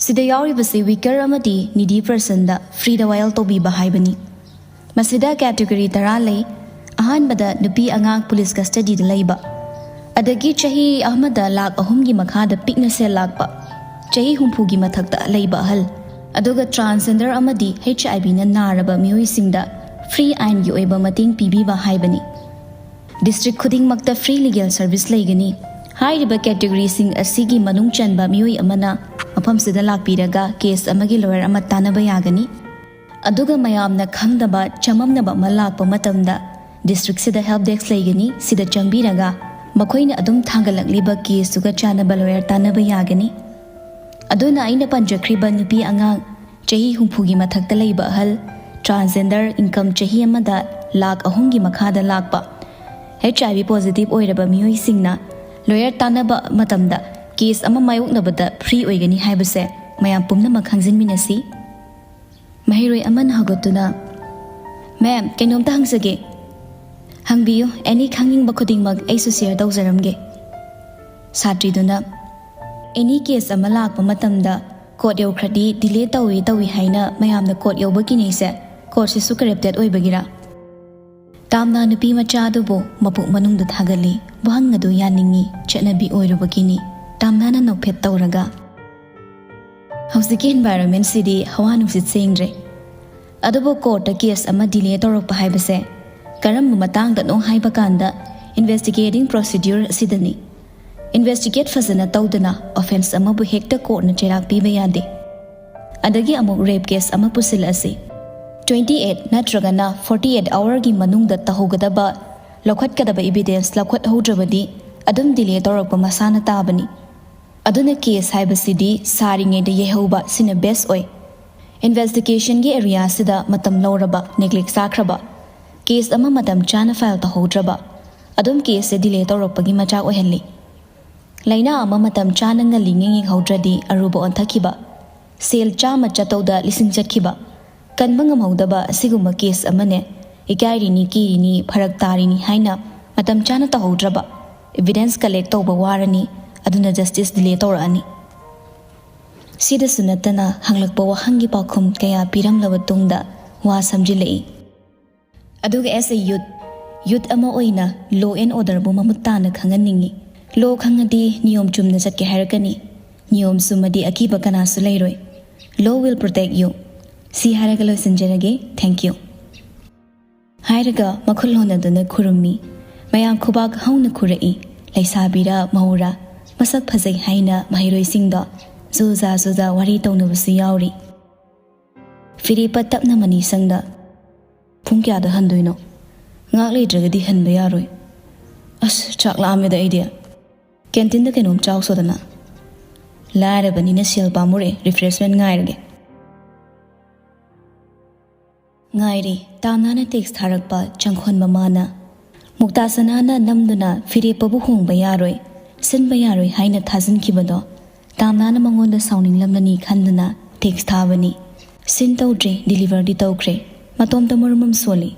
ꯁꯤꯗ ꯌꯥꯎꯔꯤꯕꯁꯤ ꯋꯤꯀꯔ ꯑꯃꯗꯤ ꯅꯤꯗꯤ ꯄꯔꯁꯟꯗ ꯐ꯭ꯔꯤꯗ ꯋꯥꯌꯦꯜ ꯇꯧꯕꯤꯕ ꯍꯥꯏꯕꯅꯤ꯫ ꯃꯁꯤꯗ ꯀꯦꯇꯦꯒꯣꯔꯤ ꯇꯔꯥ ꯂꯩ꯫ ꯑꯍꯥꯟꯕꯗ ꯅꯨꯄꯤ ꯑꯉꯥꯡ ꯄꯨꯂꯤꯁ ꯀꯁꯇꯗꯤꯗ ꯂꯩꯕ, ꯑꯗꯒꯤ ꯆꯍꯤ ꯑꯃꯗ ꯂꯥꯛ ꯑꯍꯨꯝꯒꯤ ꯃꯈꯥꯗ ꯄꯤꯛꯅ ꯁꯦꯜ ꯂꯥꯛꯄ, ꯆꯍꯤ ꯍꯨꯝꯐꯨꯒꯤ ꯃꯊꯛꯇ ꯂꯩꯕ ꯑꯍꯜ, ꯑꯗꯨꯒ ꯇ꯭ꯔꯥꯟꯁꯖꯦꯟꯗꯔ ꯑꯃꯗꯤ ꯍꯩꯆ ꯑꯥꯏ ꯚꯤꯅ ꯅꯥꯔꯕ ꯃꯤꯑꯣꯏꯁꯤꯡꯗ ꯐ꯭ꯔꯤ ꯑꯥꯏꯟꯒꯤ ꯑꯣꯏꯕ ꯃꯇꯦꯡ ꯄꯤꯕꯤꯕ ꯍꯥꯏꯕꯅꯤ꯫ ꯗꯤꯁꯇ꯭ꯔꯤꯛ ꯈꯨꯗꯤꯡꯃꯛꯇ ꯐ꯭ꯔꯤ ꯂꯤꯒꯦꯜ ꯁꯔꯚꯤꯁ ꯂꯩꯒꯅꯤ꯫ ꯍꯥꯏꯔꯤꯕ ꯀꯦꯇꯦꯒꯣꯔꯤꯁꯤꯡ ꯑꯁꯤꯒꯤ ꯃꯅꯨꯡ ꯆꯟꯕ ꯃꯤꯑꯣꯏ ꯑꯃꯅ ꯃꯐꯝꯁꯤꯗ ꯂꯥꯛꯄꯤꯔꯒ ꯀꯦꯁ ꯑꯃꯒꯤ ꯂꯣꯌꯔ ꯑꯃ ꯇꯥꯟꯅꯕ ꯌꯥꯒꯅꯤ꯫ ꯑꯗꯨꯒ ꯃꯌꯥꯝꯅ ꯈꯪꯗꯕ ꯆꯃꯝꯅꯕ ꯑꯃ ꯂꯥꯛꯄ ꯃꯇꯝꯗ ꯗꯤꯁꯇ꯭ꯔꯤꯛꯁꯤꯗ ꯍꯦꯜꯞ ꯗꯦꯁꯛ ꯂꯩꯒꯅꯤ꯫ ꯁꯤꯗ ꯆꯪꯕꯤꯔꯒ ꯃꯈꯣꯏꯅ ꯑꯗꯨꯝ ꯊꯥꯡꯒꯠꯂꯛꯂꯤꯕ ꯀꯦꯁꯇꯨꯒ ꯆꯥꯟꯅꯕ ꯂꯣꯌꯔ ꯇꯥꯟꯅꯕ ꯌꯥꯒꯅꯤ꯫ ꯑꯗꯨꯅ ꯑꯩꯅ ꯄꯟꯖꯈ꯭ꯔꯤꯕ ꯅꯨꯄꯤ ꯑꯉꯥꯡ ꯆꯍꯤ ꯍꯨꯝꯐꯨꯒꯤ ꯃꯊꯛꯇ ꯂꯩꯕ ꯑꯍꯜ, ꯇ꯭ꯔꯥꯟꯁꯖꯦꯟꯗꯔ, ꯏꯟꯀꯝ ꯆꯍꯤ ꯑꯃꯗ ꯂꯥꯛ ꯑꯍꯨꯝꯒꯤ ꯃꯈꯥꯗ ꯂꯥꯛꯄ, ꯍꯩꯆ ꯑꯥꯏ ꯚꯤ ꯄꯣꯖꯤꯇꯤꯚ ꯑꯣꯏꯔꯕ ꯃꯤꯑꯣꯏꯁꯤꯡꯅ ꯂꯣꯌꯔ ꯇꯥꯟꯅꯕ ꯃꯇꯝꯗ ꯀꯦꯁ ꯑꯃ ꯃꯥꯌꯣꯛꯅꯕꯗ ꯐ꯭ꯔꯤ ꯑꯣꯏꯒꯅꯤ ꯍꯥꯏꯕꯁꯦ ꯃꯌꯥꯝ ꯄꯨꯝꯅꯃꯛ ꯈꯪꯖꯤꯟꯃꯤꯟꯅꯁꯤ꯫ ꯃꯍꯩꯔꯣꯏ ꯑꯃꯅ ꯍꯧꯒꯠꯇꯨꯅ, "ꯃꯦꯝ, ꯀꯩꯅꯣꯝꯇ ꯍꯪꯖꯒꯦ꯫" "ꯍꯪꯕꯤꯌꯨ, ꯑꯦꯅꯤ ꯈꯪꯅꯤꯡꯕ ꯈꯨꯗꯤꯡꯃꯛ ꯑꯩꯁꯨ ꯁꯤꯌꯔ ꯇꯧꯖꯔꯝꯒꯦ꯫" ꯁꯥꯇ꯭ꯔꯤꯗꯨꯅ, "ꯑꯦꯅꯤ ꯀꯦꯁ ꯑꯃ ꯂꯥꯛꯄ ꯃꯇꯝꯗ ꯀꯣꯔꯠ ꯌꯧꯈ꯭ꯔꯗꯤ ꯗꯤꯂꯦ ꯇꯧꯏ ꯇꯧꯏ ꯍꯥꯏꯅ ꯃꯌꯥꯝꯅ ꯀꯣꯔꯠ ꯌꯧꯕ ꯀꯤꯅꯩꯁꯦ ꯀꯣꯔꯠꯁꯤꯁꯨ ꯀꯔꯞꯇꯦꯠ ꯑꯣꯏꯕꯒꯤꯔꯥ?" ꯇꯥꯝꯅ ꯅꯨꯄꯤ ꯃꯆꯥ ꯑꯗꯨꯕꯨ ꯃꯄꯨꯛ ꯃꯅꯨꯡꯗ ꯊꯥꯒꯠꯂꯤ꯫ ꯋꯥꯍꯪ ꯑꯗꯨ ꯌꯥꯅꯤꯡꯉꯤ, ꯆꯠꯅꯕꯤ ꯑꯣꯏꯔꯨꯕꯒꯤꯅꯤ꯫ ꯇꯥꯝꯅꯅ ꯅꯣꯛꯐꯦꯠ ꯇꯧꯔꯒ, "ꯍꯧꯖꯤꯛꯀꯤ ꯏꯟꯚꯥꯏꯔꯣꯟꯃꯦꯟꯁꯤꯗꯤ ꯍꯋꯥ ꯅꯨꯡꯁꯤꯠ ꯁꯦꯡꯗ꯭ꯔꯦ꯫ ꯑꯗꯨꯕꯨ ꯀꯣꯔꯠꯇ ꯀꯦꯁ ꯑꯃ ꯗꯤꯂꯦ ꯇꯧꯔꯛꯄ ꯍꯥꯏꯕꯁꯦ ꯀꯔꯝꯕ ꯃꯇꯥꯡꯗꯅꯣ ꯍꯥꯏꯕ ꯀꯥꯟꯗ ꯏꯟꯚꯦꯁꯇꯤꯒꯦꯇꯤꯡ ꯄ꯭ꯔꯣꯁꯤꯗ꯭ꯌꯨꯔ ꯑꯁꯤꯗꯅꯤ꯫ ꯏꯟꯚꯦꯁꯇꯤꯒꯦꯠ ꯐꯖꯅ ꯇꯧꯗꯅ ꯑꯣꯐꯦꯟꯁ ꯑꯃꯕꯨ ꯍꯦꯛꯇ ꯀꯣꯔꯠꯅ ꯆꯩꯔꯥꯛ ꯄꯤꯕ ꯌꯥꯗꯦ꯫" ꯑꯗꯒꯤ ꯑꯃꯨꯛ ꯔꯦꯞ ꯀꯦꯁ ꯑꯃ ꯄꯨꯁꯤꯜꯂꯛꯑꯁꯤ꯫ Twenty eight ꯅꯠꯇ꯭ꯔꯒꯅ forty eight hourꯒꯤ ꯃꯅꯨꯡꯗ ꯇꯧꯍꯧꯒꯗꯕ, ꯂꯧꯈꯠꯀꯗꯕ ꯏꯕꯤꯗꯦꯟꯁ ꯂꯧꯈꯠꯍꯧꯗ꯭ꯔꯕꯗꯤ ꯑꯗꯨꯝ ꯗꯤꯂꯦ ꯇꯧꯔꯛꯄ ꯃꯁꯥꯅ ꯇꯥꯕꯅꯤ꯫ ꯑꯗꯨꯅ ꯀꯦꯁ ꯍꯥꯏꯕꯁꯤꯗꯤ ꯁꯥꯔꯤꯉꯩꯗ ꯌꯩꯍꯧꯕ ꯁꯤꯅ ꯕꯦꯁ ꯑꯣꯏ꯫ ꯏꯟꯚꯦꯁꯇꯤꯒꯦꯁꯟꯒꯤ ꯑꯦꯔꯤꯌꯥꯁꯤꯗ ꯃꯇꯝ ꯂꯧꯔꯕ, ꯅꯦꯒ꯭ꯂꯦꯛ ꯆꯥꯈ꯭ꯔꯕ, ꯀꯦꯁ ꯑꯃ ꯃꯇꯝ ꯆꯥꯅ ꯐꯥꯏꯜ ꯇꯧꯍꯧꯗ꯭ꯔꯕ, ꯑꯗꯨꯝ ꯀꯦꯁꯁꯦ ꯗꯤꯂꯦ ꯇꯧꯔꯛꯄꯒꯤ ꯃꯆꯥꯛ ꯑꯣꯏꯍꯜꯂꯤ꯫ ꯂꯥꯏꯅꯥ ꯑꯃ ꯃꯇꯝ ꯆꯥꯅ ꯉꯜꯂꯤꯉꯩ ꯌꯦꯡꯍꯧꯗ꯭ꯔꯗꯤ ꯑꯔꯨꯕ ꯑꯣꯟꯊꯈꯤꯕ, ꯁꯦꯜ ꯆꯥꯝꯃ ꯆꯠꯇꯧꯗ ꯂꯤꯁꯤꯡ ꯆꯠꯈꯤꯕ, ꯀꯟꯕ ꯉꯝꯍꯧꯗꯕ ꯑꯁꯤꯒꯨꯝꯕ ꯀꯦꯁ ꯑꯃꯅꯦ꯫ ꯏꯀꯥꯏꯔꯤꯅꯤ, ꯀꯤꯔꯤꯅꯤ, ꯐꯔꯛ ꯇꯥꯔꯤꯅꯤ ꯍꯥꯏꯅ ꯃꯇꯝ ꯆꯥꯅ ꯇꯧꯍꯧꯗ꯭ꯔꯕ, ꯏꯚꯤꯗꯦꯟꯁ ꯀꯂꯦꯛ ꯇꯧꯕ ꯋꯥꯔꯅꯤ, ꯑꯗꯨꯅ ꯖꯁꯇꯤꯁ ꯗꯤꯂꯦ ꯇꯧꯔꯛꯑꯅꯤ꯫ ꯁꯤꯗꯁꯨ ꯅꯠꯇꯅ ꯍꯪꯂꯛꯄ ꯋꯥꯍꯪꯒꯤ ꯄꯥꯎꯈꯨꯝ ꯀꯌꯥ ꯄꯤꯔꯝꯂꯕ ꯇꯨꯡꯗ ꯋꯥ ꯁꯝꯖꯤꯜꯂꯛꯏ꯫ ꯑꯗꯨꯒ ꯑꯦꯁ ꯑꯦ ꯌꯨꯠ, ꯌꯨꯠ ꯑꯃ ꯑꯣꯏꯅ ꯂꯣ ꯑꯦꯟ ꯑꯣꯔꯗꯔꯕꯨ ꯃꯃꯨꯠ ꯇꯥꯅ ꯈꯪꯍꯟꯅꯤꯡꯏ꯫ ꯂꯣ ꯈꯪꯉꯗꯤ ꯅꯤꯌꯣꯝ ꯆꯨꯝꯅ ꯆꯠꯀꯦ ꯍꯥꯏꯔꯛꯀꯅꯤ꯫ ꯅꯤꯌꯣꯝ ꯆꯨꯝꯃꯗꯤ ꯑꯀꯤꯕ ꯀꯅꯥꯁꯨ ꯂꯩꯔꯣꯏ꯫ Law will protect you꯫ ꯁꯤ ꯍꯥꯏꯔꯒ ꯂꯣꯏꯁꯤꯟꯖꯔꯒꯦ꯫ Thank you꯫ ꯍꯥꯏꯔꯒ ꯃꯈꯨꯜ ꯍꯣꯟꯅꯗꯨꯅ ꯈꯨꯔꯨꯝꯃꯤ꯫ ꯃꯌꯥꯝ ꯈꯨꯕꯥꯛ ꯍꯧꯅ ꯈꯨꯔꯛꯏ꯫ ꯂꯩꯁꯥꯕꯤꯔ ꯃꯧꯔ ꯃꯁꯛ ꯐꯖꯩ ꯍꯥꯏꯅ ꯃꯍꯩꯔꯣꯏꯁꯤꯡꯗꯣ ꯖꯨꯖꯥ ꯖꯨꯖꯥ ꯋꯥꯔꯤ ꯇꯧꯅꯕꯁꯨ ꯌꯥꯎꯔꯤ꯫ ꯐꯤꯔꯦꯞꯄ ꯇꯞꯅ ꯃꯅꯤꯁꯪꯗ, "ꯄꯨꯡ ꯀꯌꯥꯗ ꯍꯟꯗꯣꯏꯅꯣ? ꯉꯥꯛ ꯂꯩꯇ꯭ꯔꯒꯗꯤ ꯍꯟꯕ ꯌꯥꯔꯣꯏ꯫ ꯑꯁ, ꯆꯥꯛ ꯂꯥꯝꯃꯦꯗ ꯑꯩꯗꯤ꯫ ꯀꯦꯟꯇꯤꯟꯗ ꯀꯩꯅꯣꯝ ꯆꯥꯎꯁꯣꯗꯅ꯫ ꯂꯥꯏꯔꯕꯅꯤꯅ ꯁꯦꯜ ꯄꯥꯝꯃꯨꯔꯦ, ꯔꯤꯐ꯭ꯔꯦꯁꯃꯦꯟ ꯉꯥꯏꯔꯒꯦ꯫" ꯉꯥꯏꯔꯤ꯫ ꯇꯥꯝꯅꯥꯅ ꯇꯦꯛꯁ ꯊꯥꯔꯛꯄ ꯆꯪꯈꯣꯟ ꯃꯃꯥꯅ꯫ ꯃꯨꯛꯇꯥ ꯁꯅꯥꯅ ꯅꯝꯗꯨꯅ ꯐꯤꯔꯦꯞꯄꯕꯨ ꯍꯣꯡꯕ ꯌꯥꯔꯣꯏ, ꯁꯤꯟꯕ ꯌꯥꯔꯣꯏ ꯍꯥꯏꯅ ꯊꯥꯖꯤꯟꯈꯤꯕꯗꯣ ꯇꯥꯝꯅꯥꯅ ꯃꯉꯣꯟꯗ ꯁꯥꯎꯅꯤꯡꯂꯝꯂꯅꯤ ꯈꯟꯗꯨꯅ ꯇꯦꯛꯁ ꯊꯥꯕꯅꯤ꯫ ꯁꯤꯟ ꯇꯧꯗ꯭ꯔꯦ, ꯗꯤꯂꯤꯚꯔꯗꯤ ꯇꯧꯈ꯭ꯔꯦ꯫ ꯃꯇꯣꯝꯇ ꯃꯔꯨꯝ ꯑꯃ ꯁꯣꯜꯂꯤ꯫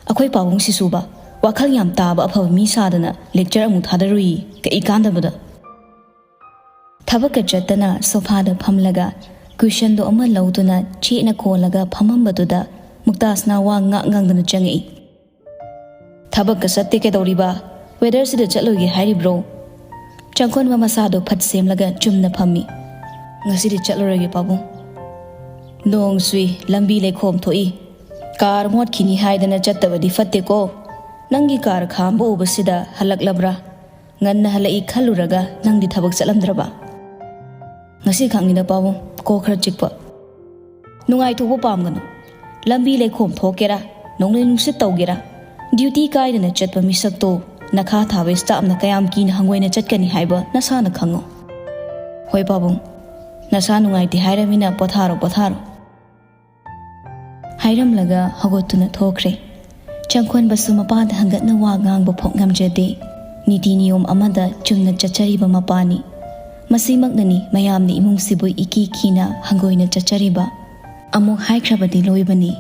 ꯑꯩꯈꯣꯏ ꯄꯥꯕꯨꯡꯁꯤꯁꯨꯕ ꯋꯥꯈꯜ ꯌꯥꯝ ꯇꯥꯕ ꯑꯐꯕ ꯃꯤ ꯁꯥꯗꯅ ꯂꯦꯛꯆꯔ ꯑꯃꯨꯛ ꯊꯥꯗꯔꯨꯏ, ꯀꯩ ꯀꯥꯟꯗꯕꯗ꯫ ꯊꯕꯛꯀ ꯆꯠꯇꯅ ꯁꯣꯐꯥꯗ ꯐꯝꯂꯒ ꯀꯨꯏꯁꯟꯗꯣ ꯑꯃ ꯂꯧꯗꯨꯅ ꯆꯦꯠꯅ ꯀꯣꯜꯂꯒ ꯐꯝꯃꯝꯕꯗꯨꯗ ꯃꯨꯛꯇꯥꯁꯅꯥ ꯋꯥ ꯉꯥꯡ ꯉꯥꯡꯗꯅ ꯆꯪꯉꯛꯏ꯫ "ꯊꯕꯛꯀ ꯆꯠꯇꯦ ꯀꯩꯗꯧꯔꯤꯕ? ꯋꯦꯗꯔꯁꯤꯗ ꯆꯠꯂꯣꯏꯒꯦ ꯍꯥꯏꯔꯤꯕ꯭ꯔꯣ?" ꯆꯪꯈꯣꯟꯕ ꯃꯁꯥꯗꯣ ꯐꯠ ꯁꯦꯝꯂꯒ ꯆꯨꯝꯅ ꯐꯝꯃꯤ꯫ "ꯉꯁꯤꯗꯤ ꯆꯠꯂꯔꯣꯏꯒꯦ ꯄꯥꯕꯨꯡ꯫ ꯅꯣꯡ ꯆꯨꯏ, ꯂꯝꯕꯤ ꯂꯩꯈꯣꯝ ꯊꯣꯛꯏ꯫ ꯀꯥꯔ ꯃꯣꯠꯈꯤꯅꯤ ꯍꯥꯏꯗꯅ ꯆꯠꯇꯕꯗꯤ ꯐꯠꯇꯦꯀꯣ꯫ ꯅꯪꯒꯤ ꯀꯥꯔ ꯈꯥꯝꯕ ꯎꯕꯁꯤꯗ ꯍꯜꯂꯛꯂꯕ꯭ꯔꯥ? ꯉꯟꯅ ꯍꯜꯂꯛꯏ ꯈꯜꯂꯨꯔꯒ ꯅꯪꯗꯤ ꯊꯕꯛ ꯆꯠꯂꯝꯗ꯭ꯔꯕ?" "ꯉꯁꯤ ꯈꯛꯅꯤꯗ ꯄꯥꯕꯨꯡ, ꯀꯣꯛ ꯈꯔ ꯆꯤꯛꯄ꯫" "ꯅꯨꯡꯉꯥꯏꯊꯣꯛꯄ ꯄꯥꯝꯒꯅꯨ꯫ ꯂꯝꯕꯤ ꯂꯩꯈꯣꯝ ꯊꯣꯛꯀꯦꯔꯥ, ꯅꯣꯡꯂꯩ ꯅꯨꯡꯁꯤꯠ ꯇꯧꯒꯦꯔꯥ, ꯗ꯭ꯌꯨꯇꯤ ꯀꯥꯏꯗꯅ ꯆꯠꯄ ꯃꯤꯁꯛꯇꯣ ꯅꯈꯥ ꯊꯥꯕ ꯁ꯭ꯇꯥꯐꯅ ꯀꯌꯥꯝ ꯀꯤꯅ ꯍꯪꯒꯣꯏꯅ ꯆꯠꯀꯅꯤ ꯍꯥꯏꯕ ꯅꯁꯥꯅ ꯈꯪꯉꯣ꯫" "ꯍꯣꯏ ꯄꯥꯕꯨꯡ, ꯅꯁꯥ ꯅꯨꯡꯉꯥꯏꯇꯦ ꯍꯥꯏꯔꯃꯤꯅ ꯄꯣꯊꯥꯔꯣ, ꯄꯣꯊꯥꯔꯣ꯫" ꯍꯥꯏꯔꯝꯂꯒ ꯍꯧꯒꯠꯇꯨꯅ ꯊꯣꯛꯈ꯭ꯔꯦ꯫ ꯆꯪꯈꯣꯟꯕꯁꯨ ꯃꯄꯥꯗ ꯍꯪꯒꯠꯅ ꯋꯥ ꯉꯥꯡꯕ ꯐꯥꯎ ꯉꯝꯖꯗꯦ꯫ ꯅꯤꯇꯤ ꯅꯤꯌꯣꯝ ꯑꯃꯗ ꯆꯨꯝꯅ ꯆꯠꯆꯔꯤꯕ ꯃꯄꯥꯅꯤ꯫ ꯃꯁꯤꯃꯛꯅꯅꯤ ꯃꯌꯥꯝꯅ ꯏꯃꯨꯡꯁꯤꯕꯨ ꯏꯀꯤ ꯀꯤꯅ ꯍꯪꯒꯣꯏꯅ ꯆꯠꯆꯔꯤꯕ꯫ ꯑꯃꯨꯛ ꯍꯥꯏꯈ꯭ꯔꯕꯗꯤ ꯂꯣꯏꯕꯅꯤ,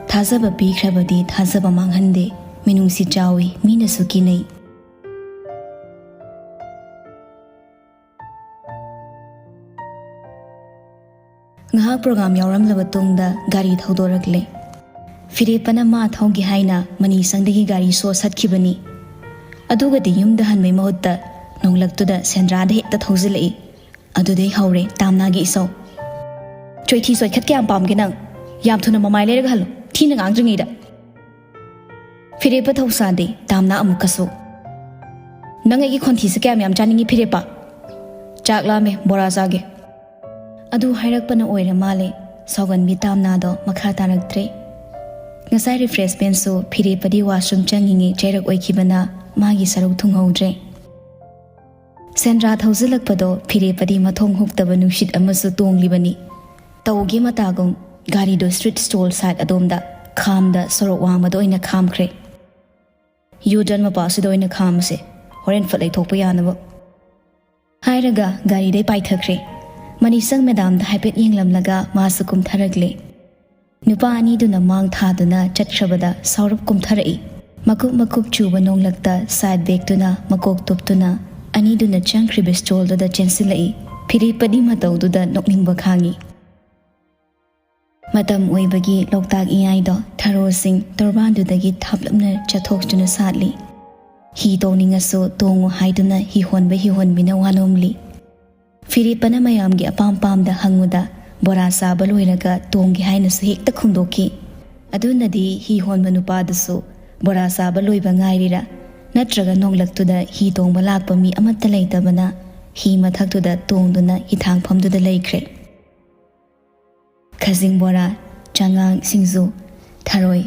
ꯊꯥꯖꯕ ꯄꯤꯈ꯭ꯔꯕꯗꯤ ꯊꯥꯖꯕ ꯃꯥꯡꯍꯟꯗꯦ, ꯃꯤꯅꯨꯡꯁꯤ ꯆꯥꯎꯏ, ꯃꯤꯅꯁꯨ ꯀꯤꯅꯩ꯫ ꯉꯥꯏꯍꯥꯛ ꯄ꯭ꯔꯣꯒ꯭ꯔꯥꯝ ꯌꯥꯎꯔꯝꯂꯕ ꯇꯨꯡꯗ ꯒꯥꯔꯤ ꯊꯧꯗꯣꯔꯛꯂꯦ꯫ ꯐꯤꯔꯦꯞꯄꯅ ꯃꯥ ꯊꯧꯒꯦ ꯍꯥꯏꯅ ꯃꯅꯤꯁꯪꯗꯒꯤ ꯒꯥꯔꯤ ꯁꯣ ꯁꯠꯈꯤꯕꯅꯤ꯫ ꯑꯗꯨꯒꯗꯤ ꯌꯨꯝꯗ ꯍꯟꯕꯩ ꯃꯍꯨꯠꯇ ꯅꯣꯡꯂꯛꯇꯨꯗ ꯁꯦꯟꯗ꯭ꯔꯥꯗ ꯍꯦꯛꯇ ꯊꯧꯖꯤꯜꯂꯛꯏ꯫ ꯑꯗꯨꯗꯩ ꯍꯧꯔꯦ ꯇꯥꯝꯅꯥꯒꯤ ꯏꯁꯧ꯫ ꯆꯣꯏꯊꯤ ꯆꯣꯏꯈꯠ ꯀꯌꯥꯝ ꯄꯥꯝꯒꯦ ꯅꯪ? ꯌꯥꯝ ꯊꯨꯅ ꯃꯃꯥꯏ ꯂꯩꯔꯒ ꯍꯜꯂꯣ, ꯊꯤꯅ ꯉꯥꯡꯗ꯭ꯔꯤꯉꯩꯗ꯫ ꯐꯤꯔꯦꯞꯄ ꯊꯧꯁꯥꯗꯦ ꯇꯥꯝꯅꯥ ꯑꯃꯨꯛꯀꯁꯨ꯫ ꯅꯪ ꯑꯩꯒꯤ ꯈꯣꯟꯊꯤꯁꯦ ꯀꯌꯥꯝ ꯌꯥꯝ ꯆꯥꯅꯤꯡꯉꯤ ꯐꯤꯔꯦꯞꯄ? ꯆꯥꯛ ꯂꯥꯝꯃꯦ, ꯕꯣꯔꯥ ꯆꯥꯒꯦ꯫ ꯑꯗꯨ ꯍꯥꯏꯔꯛꯄꯅ ꯑꯣꯏꯔ ꯃꯥꯜꯂꯦ, ꯁꯥꯎꯒꯟꯕꯤ ꯇꯥꯝꯅꯥꯗꯣ ꯃꯈꯥ ꯇꯥꯔꯛꯇ꯭ꯔꯦ꯫ ꯉꯁꯥꯏ ꯔꯤꯐ꯭ꯔꯦꯁꯃꯦꯟꯁꯨ ꯐꯤꯔꯦꯞꯄꯗꯤ ꯋꯥꯁꯔꯨꯝ ꯆꯪꯉꯤꯉꯩ ꯆꯩꯔꯛ ꯑꯣꯏꯈꯤꯕꯅ ꯃꯥꯒꯤ ꯁꯔꯨꯛ ꯊꯨꯡꯍꯧꯗ꯭ꯔꯦ꯫ ꯁꯦꯟꯗ꯭ꯔꯥ ꯊꯧꯖꯤꯜꯂꯛꯄꯗꯣ ꯐꯤꯔꯦꯞꯄꯗꯤ ꯃꯊꯣꯡ ꯍꯨꯛꯇꯕ ꯅꯨꯡꯁꯤꯠ ꯑꯃꯁꯨ ꯇꯣꯡꯂꯤꯕꯅꯤ꯫ ꯇꯧꯒꯦ ꯃꯇꯥꯒꯨꯝ ꯒꯥꯔꯤꯗꯣ ꯁ꯭ꯇ꯭ꯔꯤꯠ ꯁ꯭ꯇꯣꯜ ꯁꯥꯏꯠ ꯑꯗꯣꯝꯗ ꯈꯥꯝꯗ ꯁꯣꯔꯣꯛ ꯋꯥꯡꯃꯗ ꯑꯣꯏꯅ ꯈꯥꯝꯈ꯭ꯔꯦ꯫ ꯌꯨ ꯇꯔꯟ ꯃꯄꯥꯁꯤꯗ ꯑꯣꯏꯅ ꯈꯥꯝꯃꯁꯦ, ꯍꯣꯔꯦꯟ ꯐꯠ ꯂꯩꯊꯣꯛꯄ ꯌꯥꯅꯕ꯫ ꯍꯥꯏꯔꯒ ꯒꯥꯔꯤꯗꯩ ꯄꯥꯏꯊꯈ꯭ꯔꯦ꯫ ꯃꯅꯤꯁꯪ ꯃꯦꯗꯥꯝꯗ ꯍꯥꯏꯐꯦꯠ ꯌꯦꯡꯂꯝꯂꯒ ꯃꯥꯁꯨ ꯀꯨꯝꯊꯔꯛꯂꯦ꯫ ꯅꯨꯄꯥ ꯑꯅꯤꯗꯨꯅ ꯃꯥꯡ ꯊꯥꯗꯨꯅ ꯆꯠꯈ꯭ꯔꯕꯗ ꯁꯥꯎꯔꯞ ꯀꯨꯝꯊꯔꯛꯏ꯫ ꯃꯀꯨꯞ ꯃꯀꯨꯞ ꯆꯨꯕ ꯅꯣꯡꯂꯛꯇ ꯁꯥꯏꯠ ꯕꯦꯛꯇꯨꯅ ꯃꯀꯣꯛ ꯇꯨꯞꯇꯨꯅ ꯑꯅꯤꯗꯨꯅ ꯆꯪꯈ꯭ꯔꯤꯕ ꯁ꯭ꯇꯣꯜꯗꯨꯗ ꯆꯦꯟꯁꯤꯜꯂꯛꯏ꯫ ꯐꯤꯔꯦꯞꯄꯗꯤ ꯃꯇꯧꯗꯨꯗ ꯅꯣꯛꯅꯤꯡꯕ ꯈꯥꯡꯉꯤ꯫ ꯃꯇꯝ ꯑꯣꯏꯕꯒꯤ ꯂꯣꯛꯇꯥꯛ ꯏꯌꯥꯏꯗꯣ ꯊꯔꯣꯁꯤꯡ ꯇꯣꯔꯕꯥꯟꯗꯨꯗꯒꯤ ꯊꯥꯞꯂꯞꯅ ꯆꯠꯊꯣꯛꯇꯨꯅ ꯁꯥꯠꯂꯤ꯫ ꯍꯤ ꯇꯣꯡꯅꯤꯡꯉꯁꯨ ꯇꯣꯡꯉꯨ ꯍꯥꯏꯗꯨꯅ ꯍꯤ ꯍꯣꯟꯕ ꯍꯤ ꯍꯣꯟꯕꯤꯅ ꯋꯥ ꯅꯣꯝꯂꯤ꯫ ꯐꯤꯔꯦꯞꯄꯅ ꯃꯌꯥꯝꯒꯤ ꯑꯄꯥꯝ ꯄꯥꯝꯗ ꯍꯪꯉꯨꯗ ꯕꯣꯔꯥ ꯆꯥꯕ ꯂꯣꯏꯔꯒ ꯇꯣꯡꯒꯦ ꯍꯥꯏꯅꯁꯨ ꯍꯦꯛꯇ ꯈꯨꯝꯗꯣꯛꯈꯤ꯫ ꯑꯗꯨꯅꯗꯤ ꯍꯤ ꯍꯣꯟꯕ ꯅꯨꯄꯥꯗꯨꯁꯨ ꯕꯣꯔꯥ ꯆꯥꯕ ꯂꯣꯏꯕ ꯉꯥꯏꯔꯤꯔꯥ ꯅꯠꯇ꯭ꯔꯒ ꯅꯣꯡꯂꯛꯇꯨꯗ ꯍꯤ ꯇꯣꯡꯕ ꯂꯥꯛꯄ ꯃꯤ ꯑꯃꯠꯇ ꯂꯩꯇꯕꯅ ꯍꯤ ꯃꯊꯛꯇꯨꯗ ꯇꯣꯡꯗꯨꯅ ꯍꯤꯊꯥꯡꯐꯝꯗꯨꯗ ꯂꯩꯈ꯭ꯔꯦ꯫ ꯈꯖꯤꯡ ꯕꯣꯔꯥ, ꯆꯉꯥꯡ, ꯁꯤꯡꯖꯨ, ꯊꯔꯣꯏ,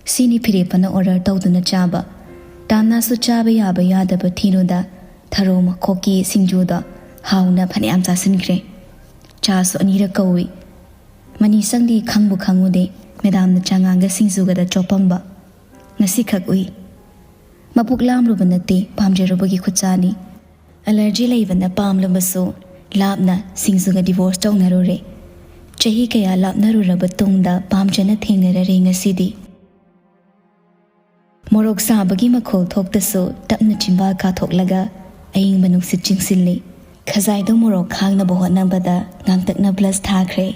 ꯁꯤꯅꯤ ꯐꯤꯔꯦꯞꯄꯅ ꯑꯣꯔꯗꯔ ꯇꯧꯗꯨꯅ ꯆꯥꯕ꯫ ꯇꯥꯝꯅꯥꯁꯨ ꯆꯥꯕ ꯌꯥꯕ ꯌꯥꯗꯕ ꯊꯤꯔꯨꯗ ꯊꯔꯣ ꯃꯈꯣꯛꯀꯤ ꯁꯤꯡꯖꯨꯗꯣ ꯍꯥꯎꯅ ꯐꯅꯌꯥꯝ ꯆꯥꯁꯤꯟꯈ꯭ꯔꯦ꯫ ꯆꯥꯁꯨ ꯑꯅꯤꯔꯛ ꯀꯧꯏ꯫ ꯃꯅꯤꯁꯪꯗꯤ ꯈꯪꯕꯨ ꯈꯪꯉꯨꯗꯦ ꯃꯦꯗꯥꯝꯅ ꯆꯉꯥꯡꯒ ꯁꯤꯡꯖꯨꯒꯗ ꯆꯣꯞꯄꯝꯕ꯫ ꯉꯁꯤꯈꯛ ꯎꯏ꯫ ꯃꯄꯨꯛ ꯂꯥꯝꯂꯨꯕ ꯅꯠꯇꯦ, ꯄꯥꯝꯖꯔꯨꯕꯒꯤ ꯈꯨꯠꯆꯥꯅꯤ꯫ ꯑꯦꯂꯔꯖꯤ ꯂꯩꯕꯅ ꯄꯥꯝꯂꯕꯁꯨ ꯂꯥꯞꯅ ꯁꯤꯡꯖꯨꯒ ꯗꯤꯚꯣꯔꯁ ꯇꯧꯅꯔꯨꯔꯦ꯫ ꯆꯍꯤ ꯀꯌꯥ ꯂꯥꯞꯅꯔꯨꯔꯕ ꯇꯨꯡꯗ ꯄꯥꯝꯖꯅ ꯊꯦꯡꯅꯔꯔꯦ ꯉꯁꯤꯗꯤ꯫ ꯃꯣꯔꯣꯛ ꯁꯥꯕꯒꯤ ꯃꯈꯣꯜ ꯊꯣꯛꯇꯁꯨ ꯇꯞꯅ ꯆꯤꯝꯕꯥꯜ ꯀꯥꯊꯣꯛꯂꯒ ꯑꯏꯪꯕ ꯅꯨꯡꯁꯤꯠ ꯆꯤꯡꯁꯤꯜꯂꯤ꯫ ꯈꯖꯥꯏꯗꯣ ꯃꯣꯔꯣꯛ ꯈꯥꯡꯅꯕ ꯍꯣꯠꯅꯕꯗ ꯉꯥꯡꯇꯛꯅ ꯕ꯭ꯂꯁ ꯊꯥꯈ꯭ꯔꯦ꯫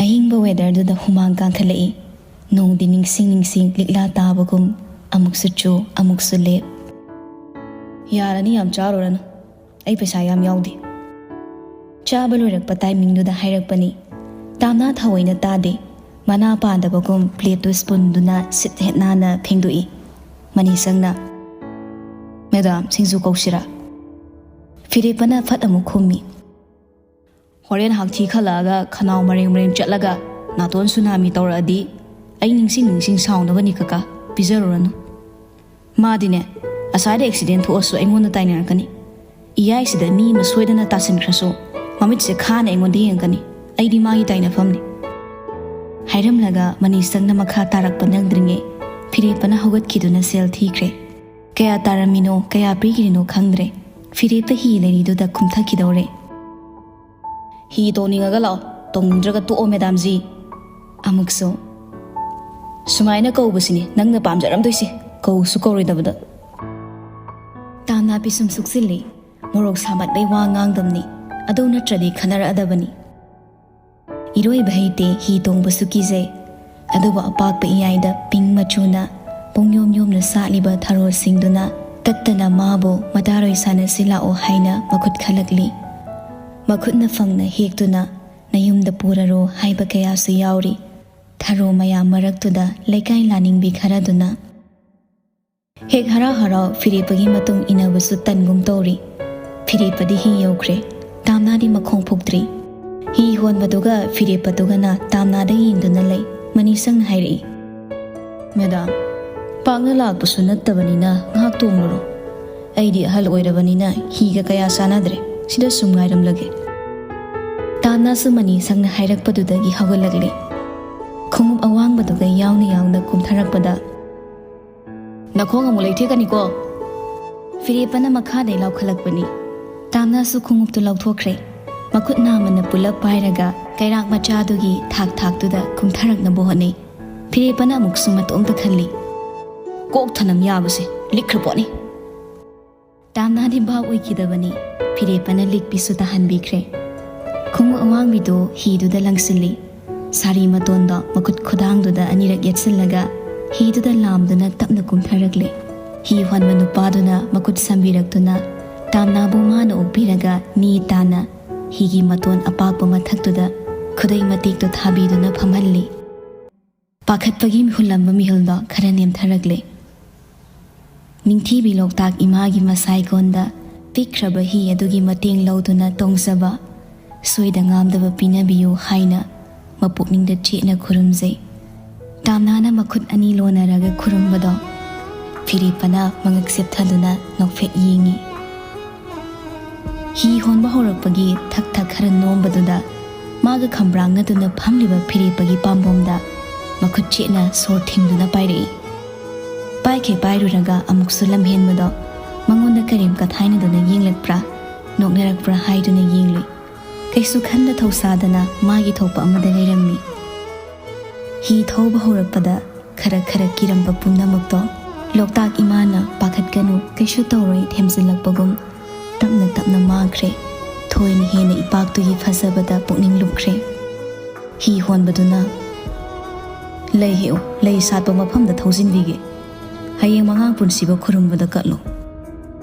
ꯑꯏꯪꯕ ꯋꯦꯗꯔꯗꯨꯗ ꯍꯨꯃꯥꯡ ꯀꯥꯡꯈꯠꯂꯛꯏ꯫ ꯅꯣꯡꯗꯤ ꯅꯤꯡꯁꯤꯡ ꯅꯤꯡꯁꯤꯡ ꯂꯤꯛꯂꯥ ꯇꯥꯕꯒꯨꯝ ꯑꯃꯨꯛꯁꯨ ꯆꯨ, ꯑꯃꯨꯛꯁꯨ ꯂꯦꯞ꯫ ꯌꯥꯔꯅꯤ, ꯌꯥꯝ ꯆꯥꯔꯨꯔꯅꯨ꯫ ꯑꯩ ꯄꯩꯁꯥ ꯌꯥꯝ ꯌꯥꯎꯗꯦ꯫ ꯆꯥꯕ ꯂꯣꯏꯔꯛꯄ ꯇꯥꯏꯃꯤꯡꯗꯨꯗ ꯍꯥꯏꯔꯛꯄꯅꯤ꯫ ꯇꯥꯝꯅꯥ ꯊꯑꯣꯏꯅ ꯇꯥꯗꯦ꯫ ꯃꯅꯥ ꯄꯥꯗꯕꯒꯨꯝ ꯄ꯭ꯂꯦꯠꯇꯨ ꯁ꯭ꯄꯨꯟꯗꯨꯅ ꯁꯤꯠ ꯍꯦꯠ ꯅꯥꯟꯅ ꯐꯦꯡꯗꯣꯛꯏ꯫ ꯃꯅꯤꯁꯪꯅ, "ꯃꯦꯗꯥꯝ, ꯁꯤꯡꯖꯨ ꯀꯧꯁꯤꯔꯥ?" ꯐꯤꯔꯦꯞꯄꯅ ꯐꯠ ꯑꯃꯨꯛ ꯈꯨꯝꯃꯤ꯫ "ꯍꯣꯔꯦꯟ ꯍꯥꯛꯊꯤ ꯈꯜꯂꯛꯑꯒ ꯈꯅꯥꯎ ꯃꯔꯦꯡ ꯃꯔꯦꯡ ꯆꯠꯂꯒ ꯅꯥꯇꯣꯟ ꯁꯨꯅꯥꯃꯤ ꯇꯧꯔꯛꯑꯗꯤ ꯑꯩ ꯅꯤꯡꯁꯤꯡ ꯅꯤꯡꯁꯤꯡ ꯁꯥꯎꯅꯕꯅꯤ ꯀꯀꯥ, ꯄꯤꯖꯔꯨꯔꯅꯨ꯫ ꯃꯥꯗꯤꯅꯦ, ꯑꯁ꯭ꯋꯥꯏꯗ ꯑꯦꯛꯁꯤꯗꯦꯟ ꯊꯣꯛꯑꯁꯨ ꯑꯩꯉꯣꯟꯗ ꯇꯥꯏꯅꯔꯛꯀꯅꯤ꯫ ꯏꯌꯥꯏꯁꯤꯗ ꯃꯤ ꯑꯃ ꯁꯣꯏꯗꯅ ꯇꯥꯁꯤꯟꯈ꯭ꯔꯁꯨ ꯃꯃꯤꯠꯁꯦ ꯈꯥꯅ ꯑꯩꯉꯣꯟꯗ ꯌꯦꯡꯉꯛꯀꯅꯤ꯫ ꯑꯩꯗꯤ ꯃꯥꯒꯤ ꯇꯥꯏꯅꯐꯝꯅꯤ꯫" ꯍꯥꯏꯔꯝꯂꯒ ꯃꯅꯤꯁꯪꯅ ꯃꯈꯥ ꯇꯥꯔꯛꯄ ꯅꯪꯗ꯭ꯔꯤꯉꯩ ꯐꯤꯔꯦꯞꯄꯅ ꯍꯧꯒꯠꯈꯤꯗꯨꯅ ꯁꯦꯜ ꯊꯤꯈ꯭ꯔꯦ꯫ ꯀꯌꯥ ꯇꯥꯔꯝꯃꯤꯅꯣ, ꯀꯌꯥ ꯄꯤꯈ꯭ꯔꯤꯅꯣ ꯈꯪꯗ꯭ꯔꯦ꯫ ꯐꯤꯔꯦꯞꯄ ꯍꯤ ꯂꯩꯔꯤꯗꯨꯗ ꯀꯨꯝꯊꯈꯤꯗꯧꯔꯦ꯫ "ꯍꯤ ꯇꯣꯡꯅꯤꯡꯉꯒ ꯂꯥꯛꯑꯣ, ꯇꯣꯡꯅꯤꯡꯗ꯭ꯔꯒ ꯇꯣꯛꯑꯣ, ꯃꯦꯗꯥꯝꯖꯤ꯫" ꯑꯃꯨꯛꯁꯨ, "ꯁꯨꯃꯥꯏꯅ ꯀꯧꯕꯁꯤꯅꯤ ꯅꯪꯅ ꯄꯥꯝꯖꯔꯝꯗꯣꯏꯁꯦ, ꯀꯧꯁꯨ ꯀꯧꯔꯣꯏꯗꯕꯗ꯫" ꯇꯥꯝꯅꯥ ꯄꯤꯁꯨꯝ ꯁꯨꯛꯆꯤꯜꯂꯤ꯫ ꯃꯣꯔꯣꯛ ꯁꯥꯃꯠꯄꯩ ꯋꯥ ꯉꯥꯡꯗꯝꯅꯤ꯫ ꯑꯗꯨ ꯅꯠꯇ꯭ꯔꯗꯤ ꯈꯟꯅꯔꯛꯑꯗꯕꯅꯤ꯫ ꯏꯔꯣꯏꯕ ꯍꯩꯇꯦ, ꯍꯤ ꯇꯣꯡꯕꯁꯨ ꯀꯤꯖꯩ꯫ ꯑꯗꯨꯕꯨ ꯑꯄꯥꯛꯄ ꯏꯌꯥꯏꯗ ꯄꯤꯡ ꯃꯆꯨꯅ ꯄꯨꯡꯌꯣꯝ ꯌꯣꯝꯅ ꯁꯥꯠꯂꯤꯕ ꯊꯔꯣꯁꯤꯡꯗꯨꯅ ꯀꯠꯇꯅ ꯃꯥꯕꯨ ꯃꯇꯥꯔꯣꯏ ꯁꯥꯟꯅꯁꯤ ꯂꯥꯛꯑꯣ ꯍꯥꯏꯅ ꯃꯈꯨꯠ ꯈꯜꯂꯛꯂꯤ꯫ ꯃꯈꯨꯠꯅ ꯐꯪꯅ ꯍꯦꯛꯇꯨꯅ ꯅꯌꯨꯝꯗ ꯄꯨꯔꯔꯣ ꯍꯥꯏꯕ ꯀꯌꯥꯁꯨ ꯌꯥꯎꯔꯤ꯫ ꯊꯔꯣ ꯃꯌꯥꯝ ꯃꯔꯛꯇꯨꯗ ꯂꯩꯀꯥꯏ ꯂꯥꯅꯤꯡꯕꯤ ꯈꯔꯗꯨꯅ ꯍꯦꯛ ꯍꯔꯥꯎ ꯍꯔꯥꯎ ꯐꯤꯔꯦꯞꯄꯒꯤ ꯃꯇꯨꯡ ꯏꯟꯅꯕꯁꯨ ꯇꯟꯒꯨꯝ ꯇꯧꯔꯤ꯫ ꯐꯤꯔꯦꯞꯄꯗꯤ ꯍꯤ ꯌꯧꯈ꯭ꯔꯦ꯫ ꯇꯥꯝꯅꯥꯗꯤ ꯃꯈꯣꯡ ꯐꯨꯛꯇ꯭ꯔꯤ꯫ ꯍꯤ ꯍꯣꯟꯕꯗꯨꯒ ꯐꯤꯔꯦꯞꯄꯗꯨꯒꯅ ꯇꯥꯝꯅꯥꯗ ꯌꯦꯡꯗꯨꯅ ꯂꯩ꯫ ꯃꯅꯤꯁꯪꯅ ꯍꯥꯏꯔꯛꯏ, "ꯃꯦꯗꯥꯝ, ꯄꯥꯛꯅ ꯂꯥꯛꯄꯁꯨ ꯅꯠꯇꯕꯅꯤꯅ ꯉꯥꯏꯍꯥꯛ ꯇꯣꯡꯂꯨꯔꯣ꯫ ꯑꯩꯗꯤ ꯑꯍꯜ ꯑꯣꯏꯔꯕꯅꯤꯅ ꯍꯤꯒ ꯀꯌꯥ ꯆꯥꯟꯅꯗ꯭ꯔꯦ꯫ ꯁꯤꯗ ꯁꯨꯝ ꯉꯥꯏꯔꯝꯂꯒꯦ꯫" ꯇꯥꯝꯅꯥꯁꯨ ꯃꯅꯤꯁꯪꯅ ꯍꯥꯏꯔꯛꯄꯗꯨꯗꯒꯤ ꯍꯧꯒꯠꯂꯛꯂꯦ꯫ ꯈꯣꯡꯎꯞ ꯑꯋꯥꯡꯕꯗꯨꯒ ꯌꯥꯎꯅ ꯌꯥꯎꯅ ꯀꯨꯝꯊꯔꯛꯄꯗ, "ꯅꯈꯣꯡ ꯑꯃꯨꯛ ꯂꯩꯊꯦꯛꯀꯅꯤꯀꯣ!" ꯐꯤꯔꯦꯞꯄꯅ ꯃꯈꯥꯗꯩ ꯂꯥꯎꯈꯠꯂꯛꯄꯅꯤ꯫ ꯇꯥꯝꯅꯥꯁꯨ ꯈꯣꯡꯎꯞꯇꯨ ꯂꯧꯊꯣꯛꯈ꯭ꯔꯦ꯫ ꯃꯈꯨꯠ ꯅꯥꯝꯃꯅ ꯄꯨꯂꯞ ꯄꯥꯏꯔꯒ ꯀꯩꯔꯥꯛ ꯃꯆꯥꯗꯨꯒꯤ ꯊꯥꯛ ꯊꯥꯛꯇꯨꯗ ꯀꯨꯝꯊꯔꯛꯅꯕ ꯍꯣꯠꯅꯩ꯫ ꯐꯤꯔꯦꯞꯄꯅ ꯑꯃꯨꯛꯁꯨ ꯃꯇꯣꯝꯇ ꯈꯜꯂꯤ, "ꯀꯣꯛ ꯊꯅꯝ ꯌꯥꯕꯁꯦ ꯂꯤꯛꯈ꯭ꯔ ꯄꯣꯠꯅꯤ"꯫ ꯇꯥꯝꯅꯥꯗꯤ ꯚꯥꯞ ꯑꯣꯏꯈꯤꯗꯕꯅꯤ꯫ ꯐꯤꯔꯦꯞꯄꯅ ꯂꯤꯛꯄꯤꯁꯨ ꯇꯥꯍꯟꯕꯤꯈ꯭ꯔꯦ꯫ ꯈꯣꯡꯎꯞ ꯑꯋꯥꯡꯕꯤꯗꯨ ꯍꯤꯗꯨꯗ ꯂꯪꯁꯤꯜꯂꯤ꯫ ꯁꯥꯔꯤ ꯃꯇꯣꯟꯗꯣ ꯃꯈꯨꯠ ꯈꯨꯗꯥꯡꯗꯨꯗ ꯑꯅꯤꯔꯛ ꯌꯦꯠꯁꯤꯜꯂꯒ ꯍꯤꯗꯨꯗ ꯂꯥꯝꯗꯨꯅ ꯇꯞꯅ ꯀꯨꯝꯊꯔꯛꯂꯦ꯫ ꯍꯤ ꯍꯣꯟꯕ ꯅꯨꯄꯥꯗꯨꯅ ꯃꯈꯨꯠ ꯁꯝꯕꯤꯔꯛꯇꯨꯅ ꯇꯥꯝꯅꯥꯕꯨ ꯃꯥꯅ ꯑꯣꯛꯄꯤꯔꯒ ꯅꯦ ꯇꯥꯅ ꯍꯤꯒꯤ ꯃꯇꯣꯟ ꯑꯄꯥꯛꯄ ꯃꯊꯛꯇꯨꯗ ꯈꯨꯗꯩ ꯃꯇꯦꯛꯇꯨ ꯊꯥꯕꯤꯗꯨꯅ ꯐꯝꯍꯜꯂꯤ꯫ ꯄꯥꯈꯠꯄꯒꯤ ꯍꯨꯜꯂꯝꯕ ꯃꯤꯍꯨꯜꯗꯣ ꯈꯔ ꯅꯦꯝꯊꯔꯛꯂꯦ꯫ ꯅꯤꯡꯊꯤꯕꯤ ꯂꯣꯛꯇꯥꯛ ꯏꯃꯥꯒꯤ ꯃꯁꯥꯏꯀꯣꯟꯗ ꯄꯤꯛꯈ꯭ꯔꯕ ꯍꯤ ꯑꯗꯨꯒꯤ ꯃꯇꯦꯡ ꯂꯧꯗꯨꯅ ꯇꯣꯡꯖꯕ, ꯁꯣꯏꯗ ꯉꯥꯝꯗꯕ ꯄꯤꯅꯕꯤꯌꯨ ꯍꯥꯏꯅ ꯃꯄꯨꯛꯅꯤꯡꯗ ꯆꯦꯠꯅ ꯈꯨꯔꯨꯝꯖꯩ꯫ ꯇꯥꯝꯅꯥꯅ ꯃꯈꯨꯠ ꯑꯅꯤ ꯂꯣꯟꯅꯔꯒ ꯈꯨꯔꯨꯝꯕꯗꯣ ꯐꯤꯔꯦꯞꯄꯅ ꯃꯉꯛ ꯆꯦꯞꯊꯗꯨꯅ ꯅꯣꯛꯐꯦꯠ ꯌꯦꯡꯉꯤ꯫ ꯍꯤ ꯍꯣꯟꯕ ꯍꯧꯔꯛꯄꯒꯤ ꯊꯛ ꯊꯛ ꯈꯔ ꯅꯣꯝꯕꯗꯨꯗ ꯃꯥꯒ ꯈꯝꯕ꯭ꯔꯥꯡꯅꯗꯨꯅ ꯐꯝꯂꯤꯕ ꯐꯤꯔꯦꯞꯄꯒꯤ ꯄꯥꯝꯕꯣꯝꯗ ꯃꯈꯨꯠ ꯆꯦꯠꯅ ꯁꯣꯔ ꯊꯤꯡꯗꯨꯅ ꯄꯥꯏꯔꯛꯏ꯫ ꯄꯥꯏꯈꯩ ꯄꯥꯏꯔꯨꯔꯒ ꯑꯃꯨꯛꯁꯨ ꯂꯝꯍꯦꯟꯕꯗꯣ ꯃꯉꯣꯟꯗ ꯀꯔꯦꯝ ꯀꯊꯥꯏꯅꯗꯨꯅ ꯌꯦꯡꯂꯛꯄ꯭ꯔꯥ, ꯅꯣꯛꯅꯔꯛꯄ꯭ꯔꯥ ꯍꯥꯏꯗꯨꯅ ꯌꯦꯡꯂꯨꯏ꯫ ꯀꯩꯁꯨ ꯈꯟꯗ ꯊꯧꯁꯥꯗꯅ ꯃꯥꯒꯤ ꯊꯣꯛꯄ ꯑꯃꯗ ꯂꯩꯔꯝꯃꯤ꯫ ꯍꯤ ꯊꯧꯕ ꯍꯧꯔꯛꯄꯗ ꯈꯔ ꯈꯔ ꯀꯤꯔꯝꯕ ꯄꯨꯝꯅꯃꯛꯇꯣ ꯂꯣꯛꯇꯥꯛ ꯏꯃꯥꯅ "ꯄꯥꯈꯠꯀꯅꯨ, ꯀꯩꯁꯨ ꯇꯧꯔꯣꯏ" ꯊꯦꯝꯖꯤꯜꯂꯛꯄꯒꯨꯝ ꯇꯞꯅ ꯇꯞꯅ ꯃꯥꯡꯈ꯭ꯔꯦ꯫ ꯊꯣꯏꯅ ꯍꯦꯟꯅ ꯏꯄꯥꯛꯇꯨꯒꯤ ꯐꯖꯕꯗ ꯄꯨꯛꯅꯤꯡ ꯂꯨꯞꯈ꯭ꯔꯦ꯫ ꯍꯤ ꯍꯣꯟꯕꯗꯨꯅ, "ꯂꯩ ꯍꯦꯛꯎ, ꯂꯩ ꯁꯥꯠꯄ ꯃꯐꯝꯗ ꯊꯧꯖꯤꯟꯕꯤꯒꯦ꯫ ꯍꯌꯦꯡ ꯃꯉꯥꯡ ꯄꯨꯟꯁꯤꯕ ꯈꯨꯔꯨꯝꯕꯗ ꯀꯠꯂꯨ"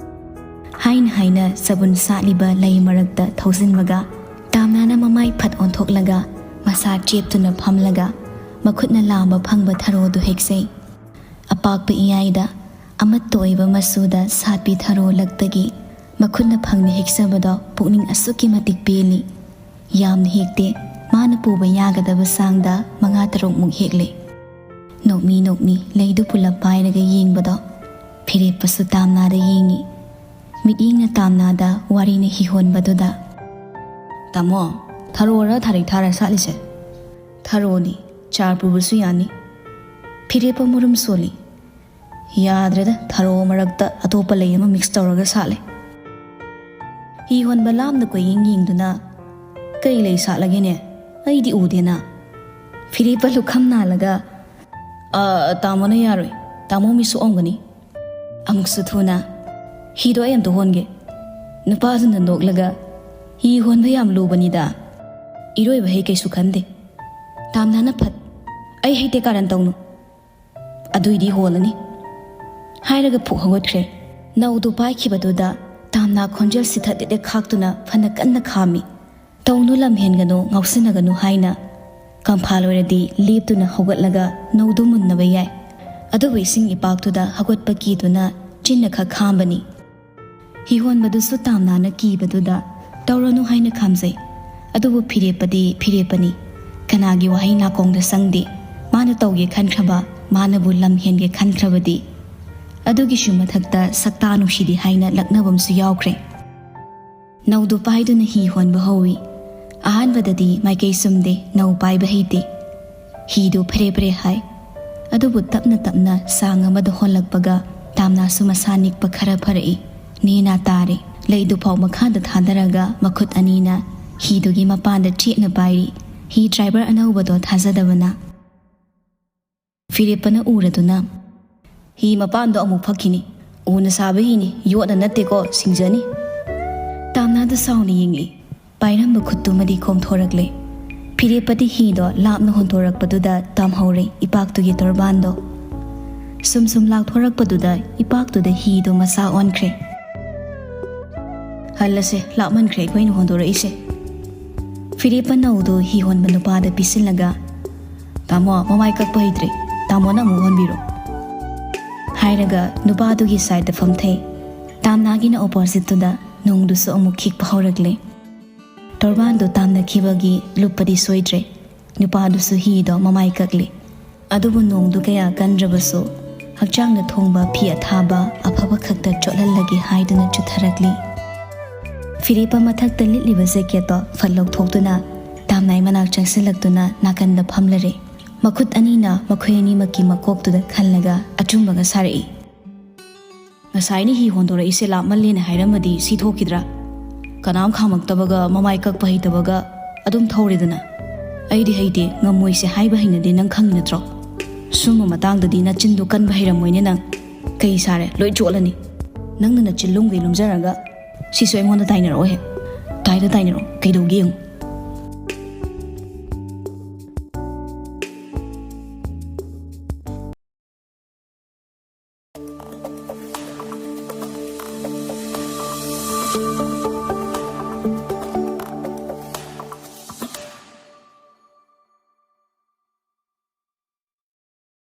ꯍꯥꯏꯅ ꯍꯥꯏꯅ ꯆꯕꯨꯟ ꯁꯥꯠꯂꯤꯕ ꯂꯩ ꯃꯔꯛꯇ ꯊꯧꯖꯤꯟꯕꯒ, ꯇꯥꯝꯅꯥꯅ ꯃꯃꯥꯏ ꯐꯠ ꯑꯣꯟꯊꯣꯛꯂꯒ ꯃꯁꯥ ꯆꯦꯞꯇꯨꯅ ꯐꯝꯂꯒ ꯃꯈꯨꯠꯅ ꯂꯥꯝꯕ ꯐꯪꯕ ꯊꯔꯣꯗꯨ ꯍꯦꯛꯆꯩ꯫ ꯑꯄꯥꯛꯄ ꯏꯌꯥꯏꯗ ꯑꯃꯠꯇ ꯑꯣꯏꯕ ꯃꯆꯨꯗ ꯁꯥꯠꯄꯤ ꯊꯔꯣ ꯂꯛꯇꯒꯤ ꯃꯈꯨꯠꯅ ꯐꯪꯅ ꯍꯦꯛꯆꯕꯗꯣ ꯄꯨꯛꯅꯤꯡ ꯑꯁꯨꯛꯀꯤ ꯃꯇꯤꯛ ꯄꯦꯜꯂꯤ꯫ ꯌꯥꯝꯅ ꯍꯦꯛꯇꯦ, ꯃꯥꯅ ꯄꯨꯕ ꯌꯥꯒꯗꯕ ꯆꯥꯡꯗ ꯃꯉꯥ ꯇꯔꯨꯛꯃꯨꯛ ꯍꯦꯛꯂꯦ꯫ ꯅꯣꯛꯃꯤ ꯅꯣꯛꯃꯤ ꯂꯩꯗꯨ ꯄꯨꯂꯞ ꯄꯥꯏꯔꯒ ꯌꯦꯡꯕꯗꯣ ꯐꯤꯔꯦꯞꯄꯁꯨ ꯇꯥꯝꯅꯥꯗ ꯌꯦꯡꯉꯤ꯫ ꯃꯤꯠꯌꯦꯡꯅ ꯇꯥꯝꯅꯥꯗ, ꯋꯥꯔꯤꯅ ꯍꯤꯍꯣꯟꯕꯗꯨꯗ꯫ "ꯇꯥꯃꯣ, ꯊꯔꯣꯔ ꯊꯥꯔꯤꯛ ꯊꯥꯔ ꯁꯥꯠꯂꯤꯁꯦ?" "ꯊꯔꯣꯅꯤ, ꯆꯥꯔ ꯄꯨꯕꯁꯨ ꯌꯥꯅꯤ"꯫ ꯐꯤꯔꯦꯞꯄ ꯃꯨꯔꯨꯝ ꯁꯣꯜꯂꯤ꯫ "ꯌꯥꯗ꯭ꯔꯦꯗ, ꯊꯔꯣ ꯃꯔꯛꯇ ꯑꯇꯣꯞꯄ ꯂꯩ ꯑꯃ ꯃꯤꯛꯁ ꯇꯧꯔꯒ ꯁꯥꯠꯂꯦ"꯫ ꯍꯤꯍꯣꯟꯕ ꯂꯥꯝꯅ ꯀꯣꯏꯌꯦꯡ ꯌꯦꯡꯗꯨꯅ, "ꯀꯩ ꯂꯩ ꯁꯥꯠꯂꯒꯦꯅꯦ?" ꯑꯩꯗꯤ ꯎꯗꯦꯅ꯫ ꯐꯤꯔꯦꯞꯄ ꯂꯨꯈꯝ ꯅꯥꯜꯂꯒ, "ꯑ, ꯇꯥꯃꯣꯅ ꯌꯥꯔꯣꯏ꯫ ꯇꯥꯃꯣ ꯃꯤ ꯁꯣꯛꯑꯝꯒꯅꯤ꯫ ꯑꯃꯨꯛꯁꯨ ꯊꯨꯅ, ꯍꯤꯗꯣ ꯑꯩ ꯑꯝꯇ ꯍꯣꯟꯒꯦ꯫" ꯅꯨꯄꯥꯗꯨꯅ ꯅꯣꯛꯂꯒ, "ꯍꯤ ꯍꯣꯟꯕ ꯌꯥꯝ ꯂꯨꯕꯅꯤꯗ꯫ ꯏꯔꯣꯏꯕ ꯍꯩ ꯀꯩꯁꯨ ꯈꯟꯗꯦ꯫ ꯇꯥꯝꯅꯥꯅ ꯐꯠ, ꯑꯩ ꯍꯩꯇꯦ ꯀꯥꯔꯟ ꯇꯧꯅꯨ꯫ ꯑꯗꯨꯏꯗꯤ ꯍꯣꯜꯂꯅꯤ꯫" ꯍꯥꯏꯔꯒ ꯐꯨꯛ ꯍꯧꯒꯠꯈ꯭ꯔꯦ꯫ ꯅꯧꯗꯨ ꯄꯥꯏꯈꯤꯕꯗꯨꯗ ꯇꯥꯝꯅꯥ ꯈꯣꯟꯖꯦꯜ ꯁꯤꯊꯠ ꯂꯤꯠꯂꯦ ꯈꯥꯛꯇꯨꯅ ꯐꯅ ꯀꯟꯅ ꯈꯥꯝꯃꯤ꯫ "ꯇꯧꯅꯨ, ꯂꯝ ꯍꯦꯟꯒꯅꯨ, ꯉꯥꯎꯁꯤꯟꯅꯒꯅꯨ" ꯍꯥꯏꯅ꯫ ꯀꯪꯐꯥꯜ ꯑꯣꯏꯔꯗꯤ ꯂꯦꯞꯇꯨꯅ ꯍꯧꯒꯠꯂꯒ ꯅꯧꯗꯨ ꯃꯨꯟꯅꯕ ꯌꯥꯏ꯫ ꯑꯗꯨꯕꯨ ꯏꯁꯤꯡ ꯏꯄꯥꯛꯇꯨꯗ ꯍꯧꯒꯠꯄ ꯀꯤꯗꯨꯅ ꯆꯤꯟꯅ ꯈꯛ ꯈꯥꯝꯕꯅꯤ꯫ ꯍꯤꯍꯣꯟꯕꯗꯨꯁꯨ ꯇꯥꯝꯅꯥꯅ ꯀꯤꯕꯗꯨꯗ ꯇꯧꯔꯅꯨ ꯍꯥꯏꯅ ꯈꯥꯝꯖꯩ꯫ ꯑꯗꯨꯕꯨ ꯐꯤꯔꯦꯞꯄꯗꯤ ꯐꯤꯔꯦꯞꯄꯅꯤ꯫ ꯀꯅꯥꯒꯤ ꯋꯥꯍꯩ ꯅꯥꯀꯣꯡꯗ ꯆꯪꯗꯦ꯫ ꯃꯥꯅ ꯇꯧꯒꯦ ꯈꯟꯈ꯭ꯔꯕ, ꯃꯥꯅꯕꯨ ꯂꯝ ꯍꯦꯟꯒꯦ ꯈꯟꯈ꯭ꯔꯕꯗꯤ꯫ ꯑꯗꯨꯒꯤꯁꯨ ꯃꯊꯛꯇ ꯁꯛꯇꯥ ꯅꯨꯡꯁꯤꯗꯦ ꯍꯥꯏꯅ ꯂꯛꯅꯕꯝꯁꯨ ꯌꯥꯎꯈ꯭ꯔꯦ꯫ ꯅꯧꯗꯨ ꯄꯥꯏꯗꯨꯅ ꯍꯤ ꯍꯣꯟꯕ ꯍꯧꯏ꯫ ꯑꯍꯥꯟꯕꯗꯗꯤ ꯃꯥꯏꯀꯩ ꯆꯨꯝꯗꯦ, ꯅꯧ ꯄꯥꯏꯕ ꯍꯩꯇꯦ꯫ ꯍꯤꯗꯨ ꯐꯔꯦ ꯐꯔꯦ ꯍꯥꯏ꯫ ꯑꯗꯨꯕꯨ ꯇꯞꯅ ꯇꯞꯅ ꯆꯥꯡ ꯑꯃꯗ ꯍꯣꯜꯂꯛꯄꯒ ꯇꯥꯝꯅꯥꯁꯨ ꯃꯁꯥ ꯅꯤꯛꯄ ꯈꯔ ꯐꯔꯛꯏ꯫ ꯅꯦꯅꯥ ꯇꯥꯔꯦ꯫ ꯂꯩꯗꯨꯐꯥꯎ ꯃꯈꯥꯗ ꯊꯥꯗꯔꯒ ꯃꯈꯨꯠ ꯑꯅꯤꯅ ꯍꯤꯗꯨꯒꯤ ꯃꯄꯥꯟꯗ ꯆꯦꯠꯅ ꯄꯥꯏꯔꯤ꯫ ꯍꯤ ꯗ꯭ꯔꯥꯏꯚꯔ ꯑꯅꯧꯕꯗꯣ ꯊꯥꯖꯗꯕꯅ꯫ ꯐꯤꯔꯦꯞꯄꯅ ꯎꯔꯗꯨꯅ, "ꯍꯤ ꯃꯄꯥꯟꯗꯣ ꯑꯃꯨꯛ ꯐꯛꯈꯤꯅꯤ꯫ ꯎꯅ ꯁꯥꯕ ꯍꯤꯅꯤ, ꯌꯣꯠꯅ ꯅꯠꯇꯦꯀꯣ, ꯁꯤꯡꯖꯅꯤ꯫" ꯇꯥꯝꯅꯥꯗ ꯁꯥꯎꯅ ꯌꯦꯡꯂꯤ꯫ ꯄꯥꯏꯔꯝꯕ ꯈꯨꯠꯇꯨꯃꯗꯤ ꯈꯣꯝꯊꯣꯔꯛꯂꯦ꯫ ꯐꯤꯔꯦꯞꯄꯗꯤ ꯍꯤꯗꯣ ꯂꯥꯞꯅ ꯍꯣꯟꯗꯣꯔꯛꯄꯗꯨꯗ ꯇꯥꯝꯍꯧꯔꯦ ꯏꯄꯥꯛꯇꯨꯒꯤ ꯇꯣꯔꯕꯥꯟꯗꯣ꯫ ꯁꯨꯝ ꯁꯨꯝ ꯂꯥꯛꯊꯣꯔꯛꯄꯗꯨꯗ ꯏꯄꯥꯛꯇꯨꯗ ꯍꯤꯗꯣ ꯃꯆꯥ ꯑꯣꯟꯈ꯭ꯔꯦ꯫ "ꯍꯜꯂꯁꯦ, ꯂꯥꯞꯃꯟꯈ꯭ꯔꯦ ꯑꯩꯈꯣꯏꯅ ꯍꯣꯟꯗꯣꯔꯛꯏꯁꯦ꯫" ꯐꯤꯔꯦꯞꯄ ꯅꯧꯗꯣ ꯍꯤ ꯍꯣꯟꯕ ꯅꯨꯄꯥꯗ ꯄꯤꯁꯤꯜꯂꯒ, "ꯇꯥꯃꯣ, ꯃꯃꯥꯏ ꯀꯛꯄ ꯍꯩꯇ꯭ꯔꯦ꯫ ꯇꯥꯃꯣꯅ ꯑꯃꯨꯛ ꯍꯣꯟꯕꯤꯔꯣ꯫" ꯍꯥꯏꯔꯒ ꯅꯨꯄꯥꯗꯨꯒꯤ ꯁꯥꯏꯗꯇ ꯐꯝꯊꯩ꯫ ꯇꯥꯝꯅꯥꯒꯤꯅ ꯑꯣꯄꯣꯖꯤꯠꯇꯨꯗ ꯅꯣꯡꯗꯨꯁꯨ ꯑꯃꯨꯛ ꯈꯤꯛꯄ ꯍꯧꯔꯛꯂꯦ꯫ ꯇꯣꯔꯕꯥꯟꯗꯨ ꯇꯥꯝꯅꯈꯤꯕꯒꯤ ꯂꯨꯞꯄꯗꯤ ꯁꯣꯏꯗ꯭ꯔꯦ꯫ ꯅꯨꯄꯥꯗꯨꯁꯨ ꯍꯤꯗꯣ ꯃꯃꯥꯏ ꯀꯛꯂꯤ꯫ ꯑꯗꯨꯕꯨ ꯅꯣꯡꯗꯨ ꯀꯌꯥ ꯀꯟꯗ꯭ꯔꯕꯁꯨ ꯍꯛꯆꯥꯡꯗ ꯊꯣꯡꯕ ꯐꯤ ꯑꯊꯥꯕ ꯑꯐꯕ ꯈꯛꯇ ꯆꯣꯠꯍꯜꯂꯒꯦ ꯍꯥꯏꯗꯨꯅ ꯆꯨꯊꯔꯛꯂꯤ꯫ ꯐꯤꯔꯦꯞꯄ ꯃꯊꯛꯇ ꯂꯤꯠꯂꯤꯕ ꯖꯦꯀꯦꯠꯇꯣ ꯐꯠ ꯂꯧꯊꯣꯛꯇꯨꯅ ꯇꯥꯝꯅꯥꯏ ꯃꯅꯥꯛ ꯆꯪꯁꯤꯜꯂꯛꯇꯨꯅ ꯅꯥꯀꯟꯗ ꯐꯝꯂꯔꯦ꯫ ꯃꯈꯨꯠ ꯑꯅꯤꯅ ꯃꯈꯣꯏ ꯑꯅꯤꯃꯛꯀꯤ ꯃꯀꯣꯛꯇꯨꯗ ꯈꯜꯂꯒ ꯑꯆꯨꯝꯕꯒ ꯁꯥꯔꯛꯏ꯫ "ꯉꯁꯥꯏꯅ ꯍꯤ ꯍꯣꯟꯗꯣꯔꯛꯏꯁꯦ ꯂꯥꯞꯃꯜꯂꯦꯅ ꯍꯥꯏꯔꯝꯃꯗꯤ ꯁꯤ ꯊꯣꯛꯈꯤꯗ꯭ꯔꯥ? ꯀꯅꯥꯝ ꯈꯥꯝꯃꯛꯇꯕꯒ ꯃꯃꯥꯏ ꯀꯛꯄ ꯍꯩꯇꯕꯒ ꯑꯗꯨꯝ ꯊꯧꯔꯦꯗꯅ꯫ ꯑꯩꯗꯤ ꯍꯩꯇꯦ, ꯉꯝꯃꯣꯏꯁꯦ ꯍꯥꯏꯕ ꯍꯩꯅꯗꯦ, ꯅꯪ ꯈꯪꯉꯤ ꯅꯠꯇ꯭ꯔꯣ? ꯁꯨꯝꯕ ꯃꯇꯥꯡꯗꯗꯤ ꯅꯆꯤꯟꯗꯣ ꯀꯟꯕ ꯍꯩꯔꯝꯃꯣꯏꯅꯦ ꯅꯪ꯫ ꯀꯩ ꯁꯥꯔꯦ? ꯂꯣꯏ ꯆꯣꯠꯂꯅꯤ꯫ ꯅꯪꯅ ꯅꯆꯤꯟ ꯂꯨꯝꯒꯩ ꯂꯨꯝꯖꯔꯒ ꯁꯤꯁꯨ ꯑꯩꯉꯣꯟꯗ ꯇꯥꯏꯅꯔꯛꯑꯣꯍꯦ꯫ ꯇꯥꯏꯗ ꯇꯥꯏꯅꯔꯛꯑꯣ, ꯀꯩꯗꯧꯒꯦ ꯌꯦꯡꯉꯨ꯫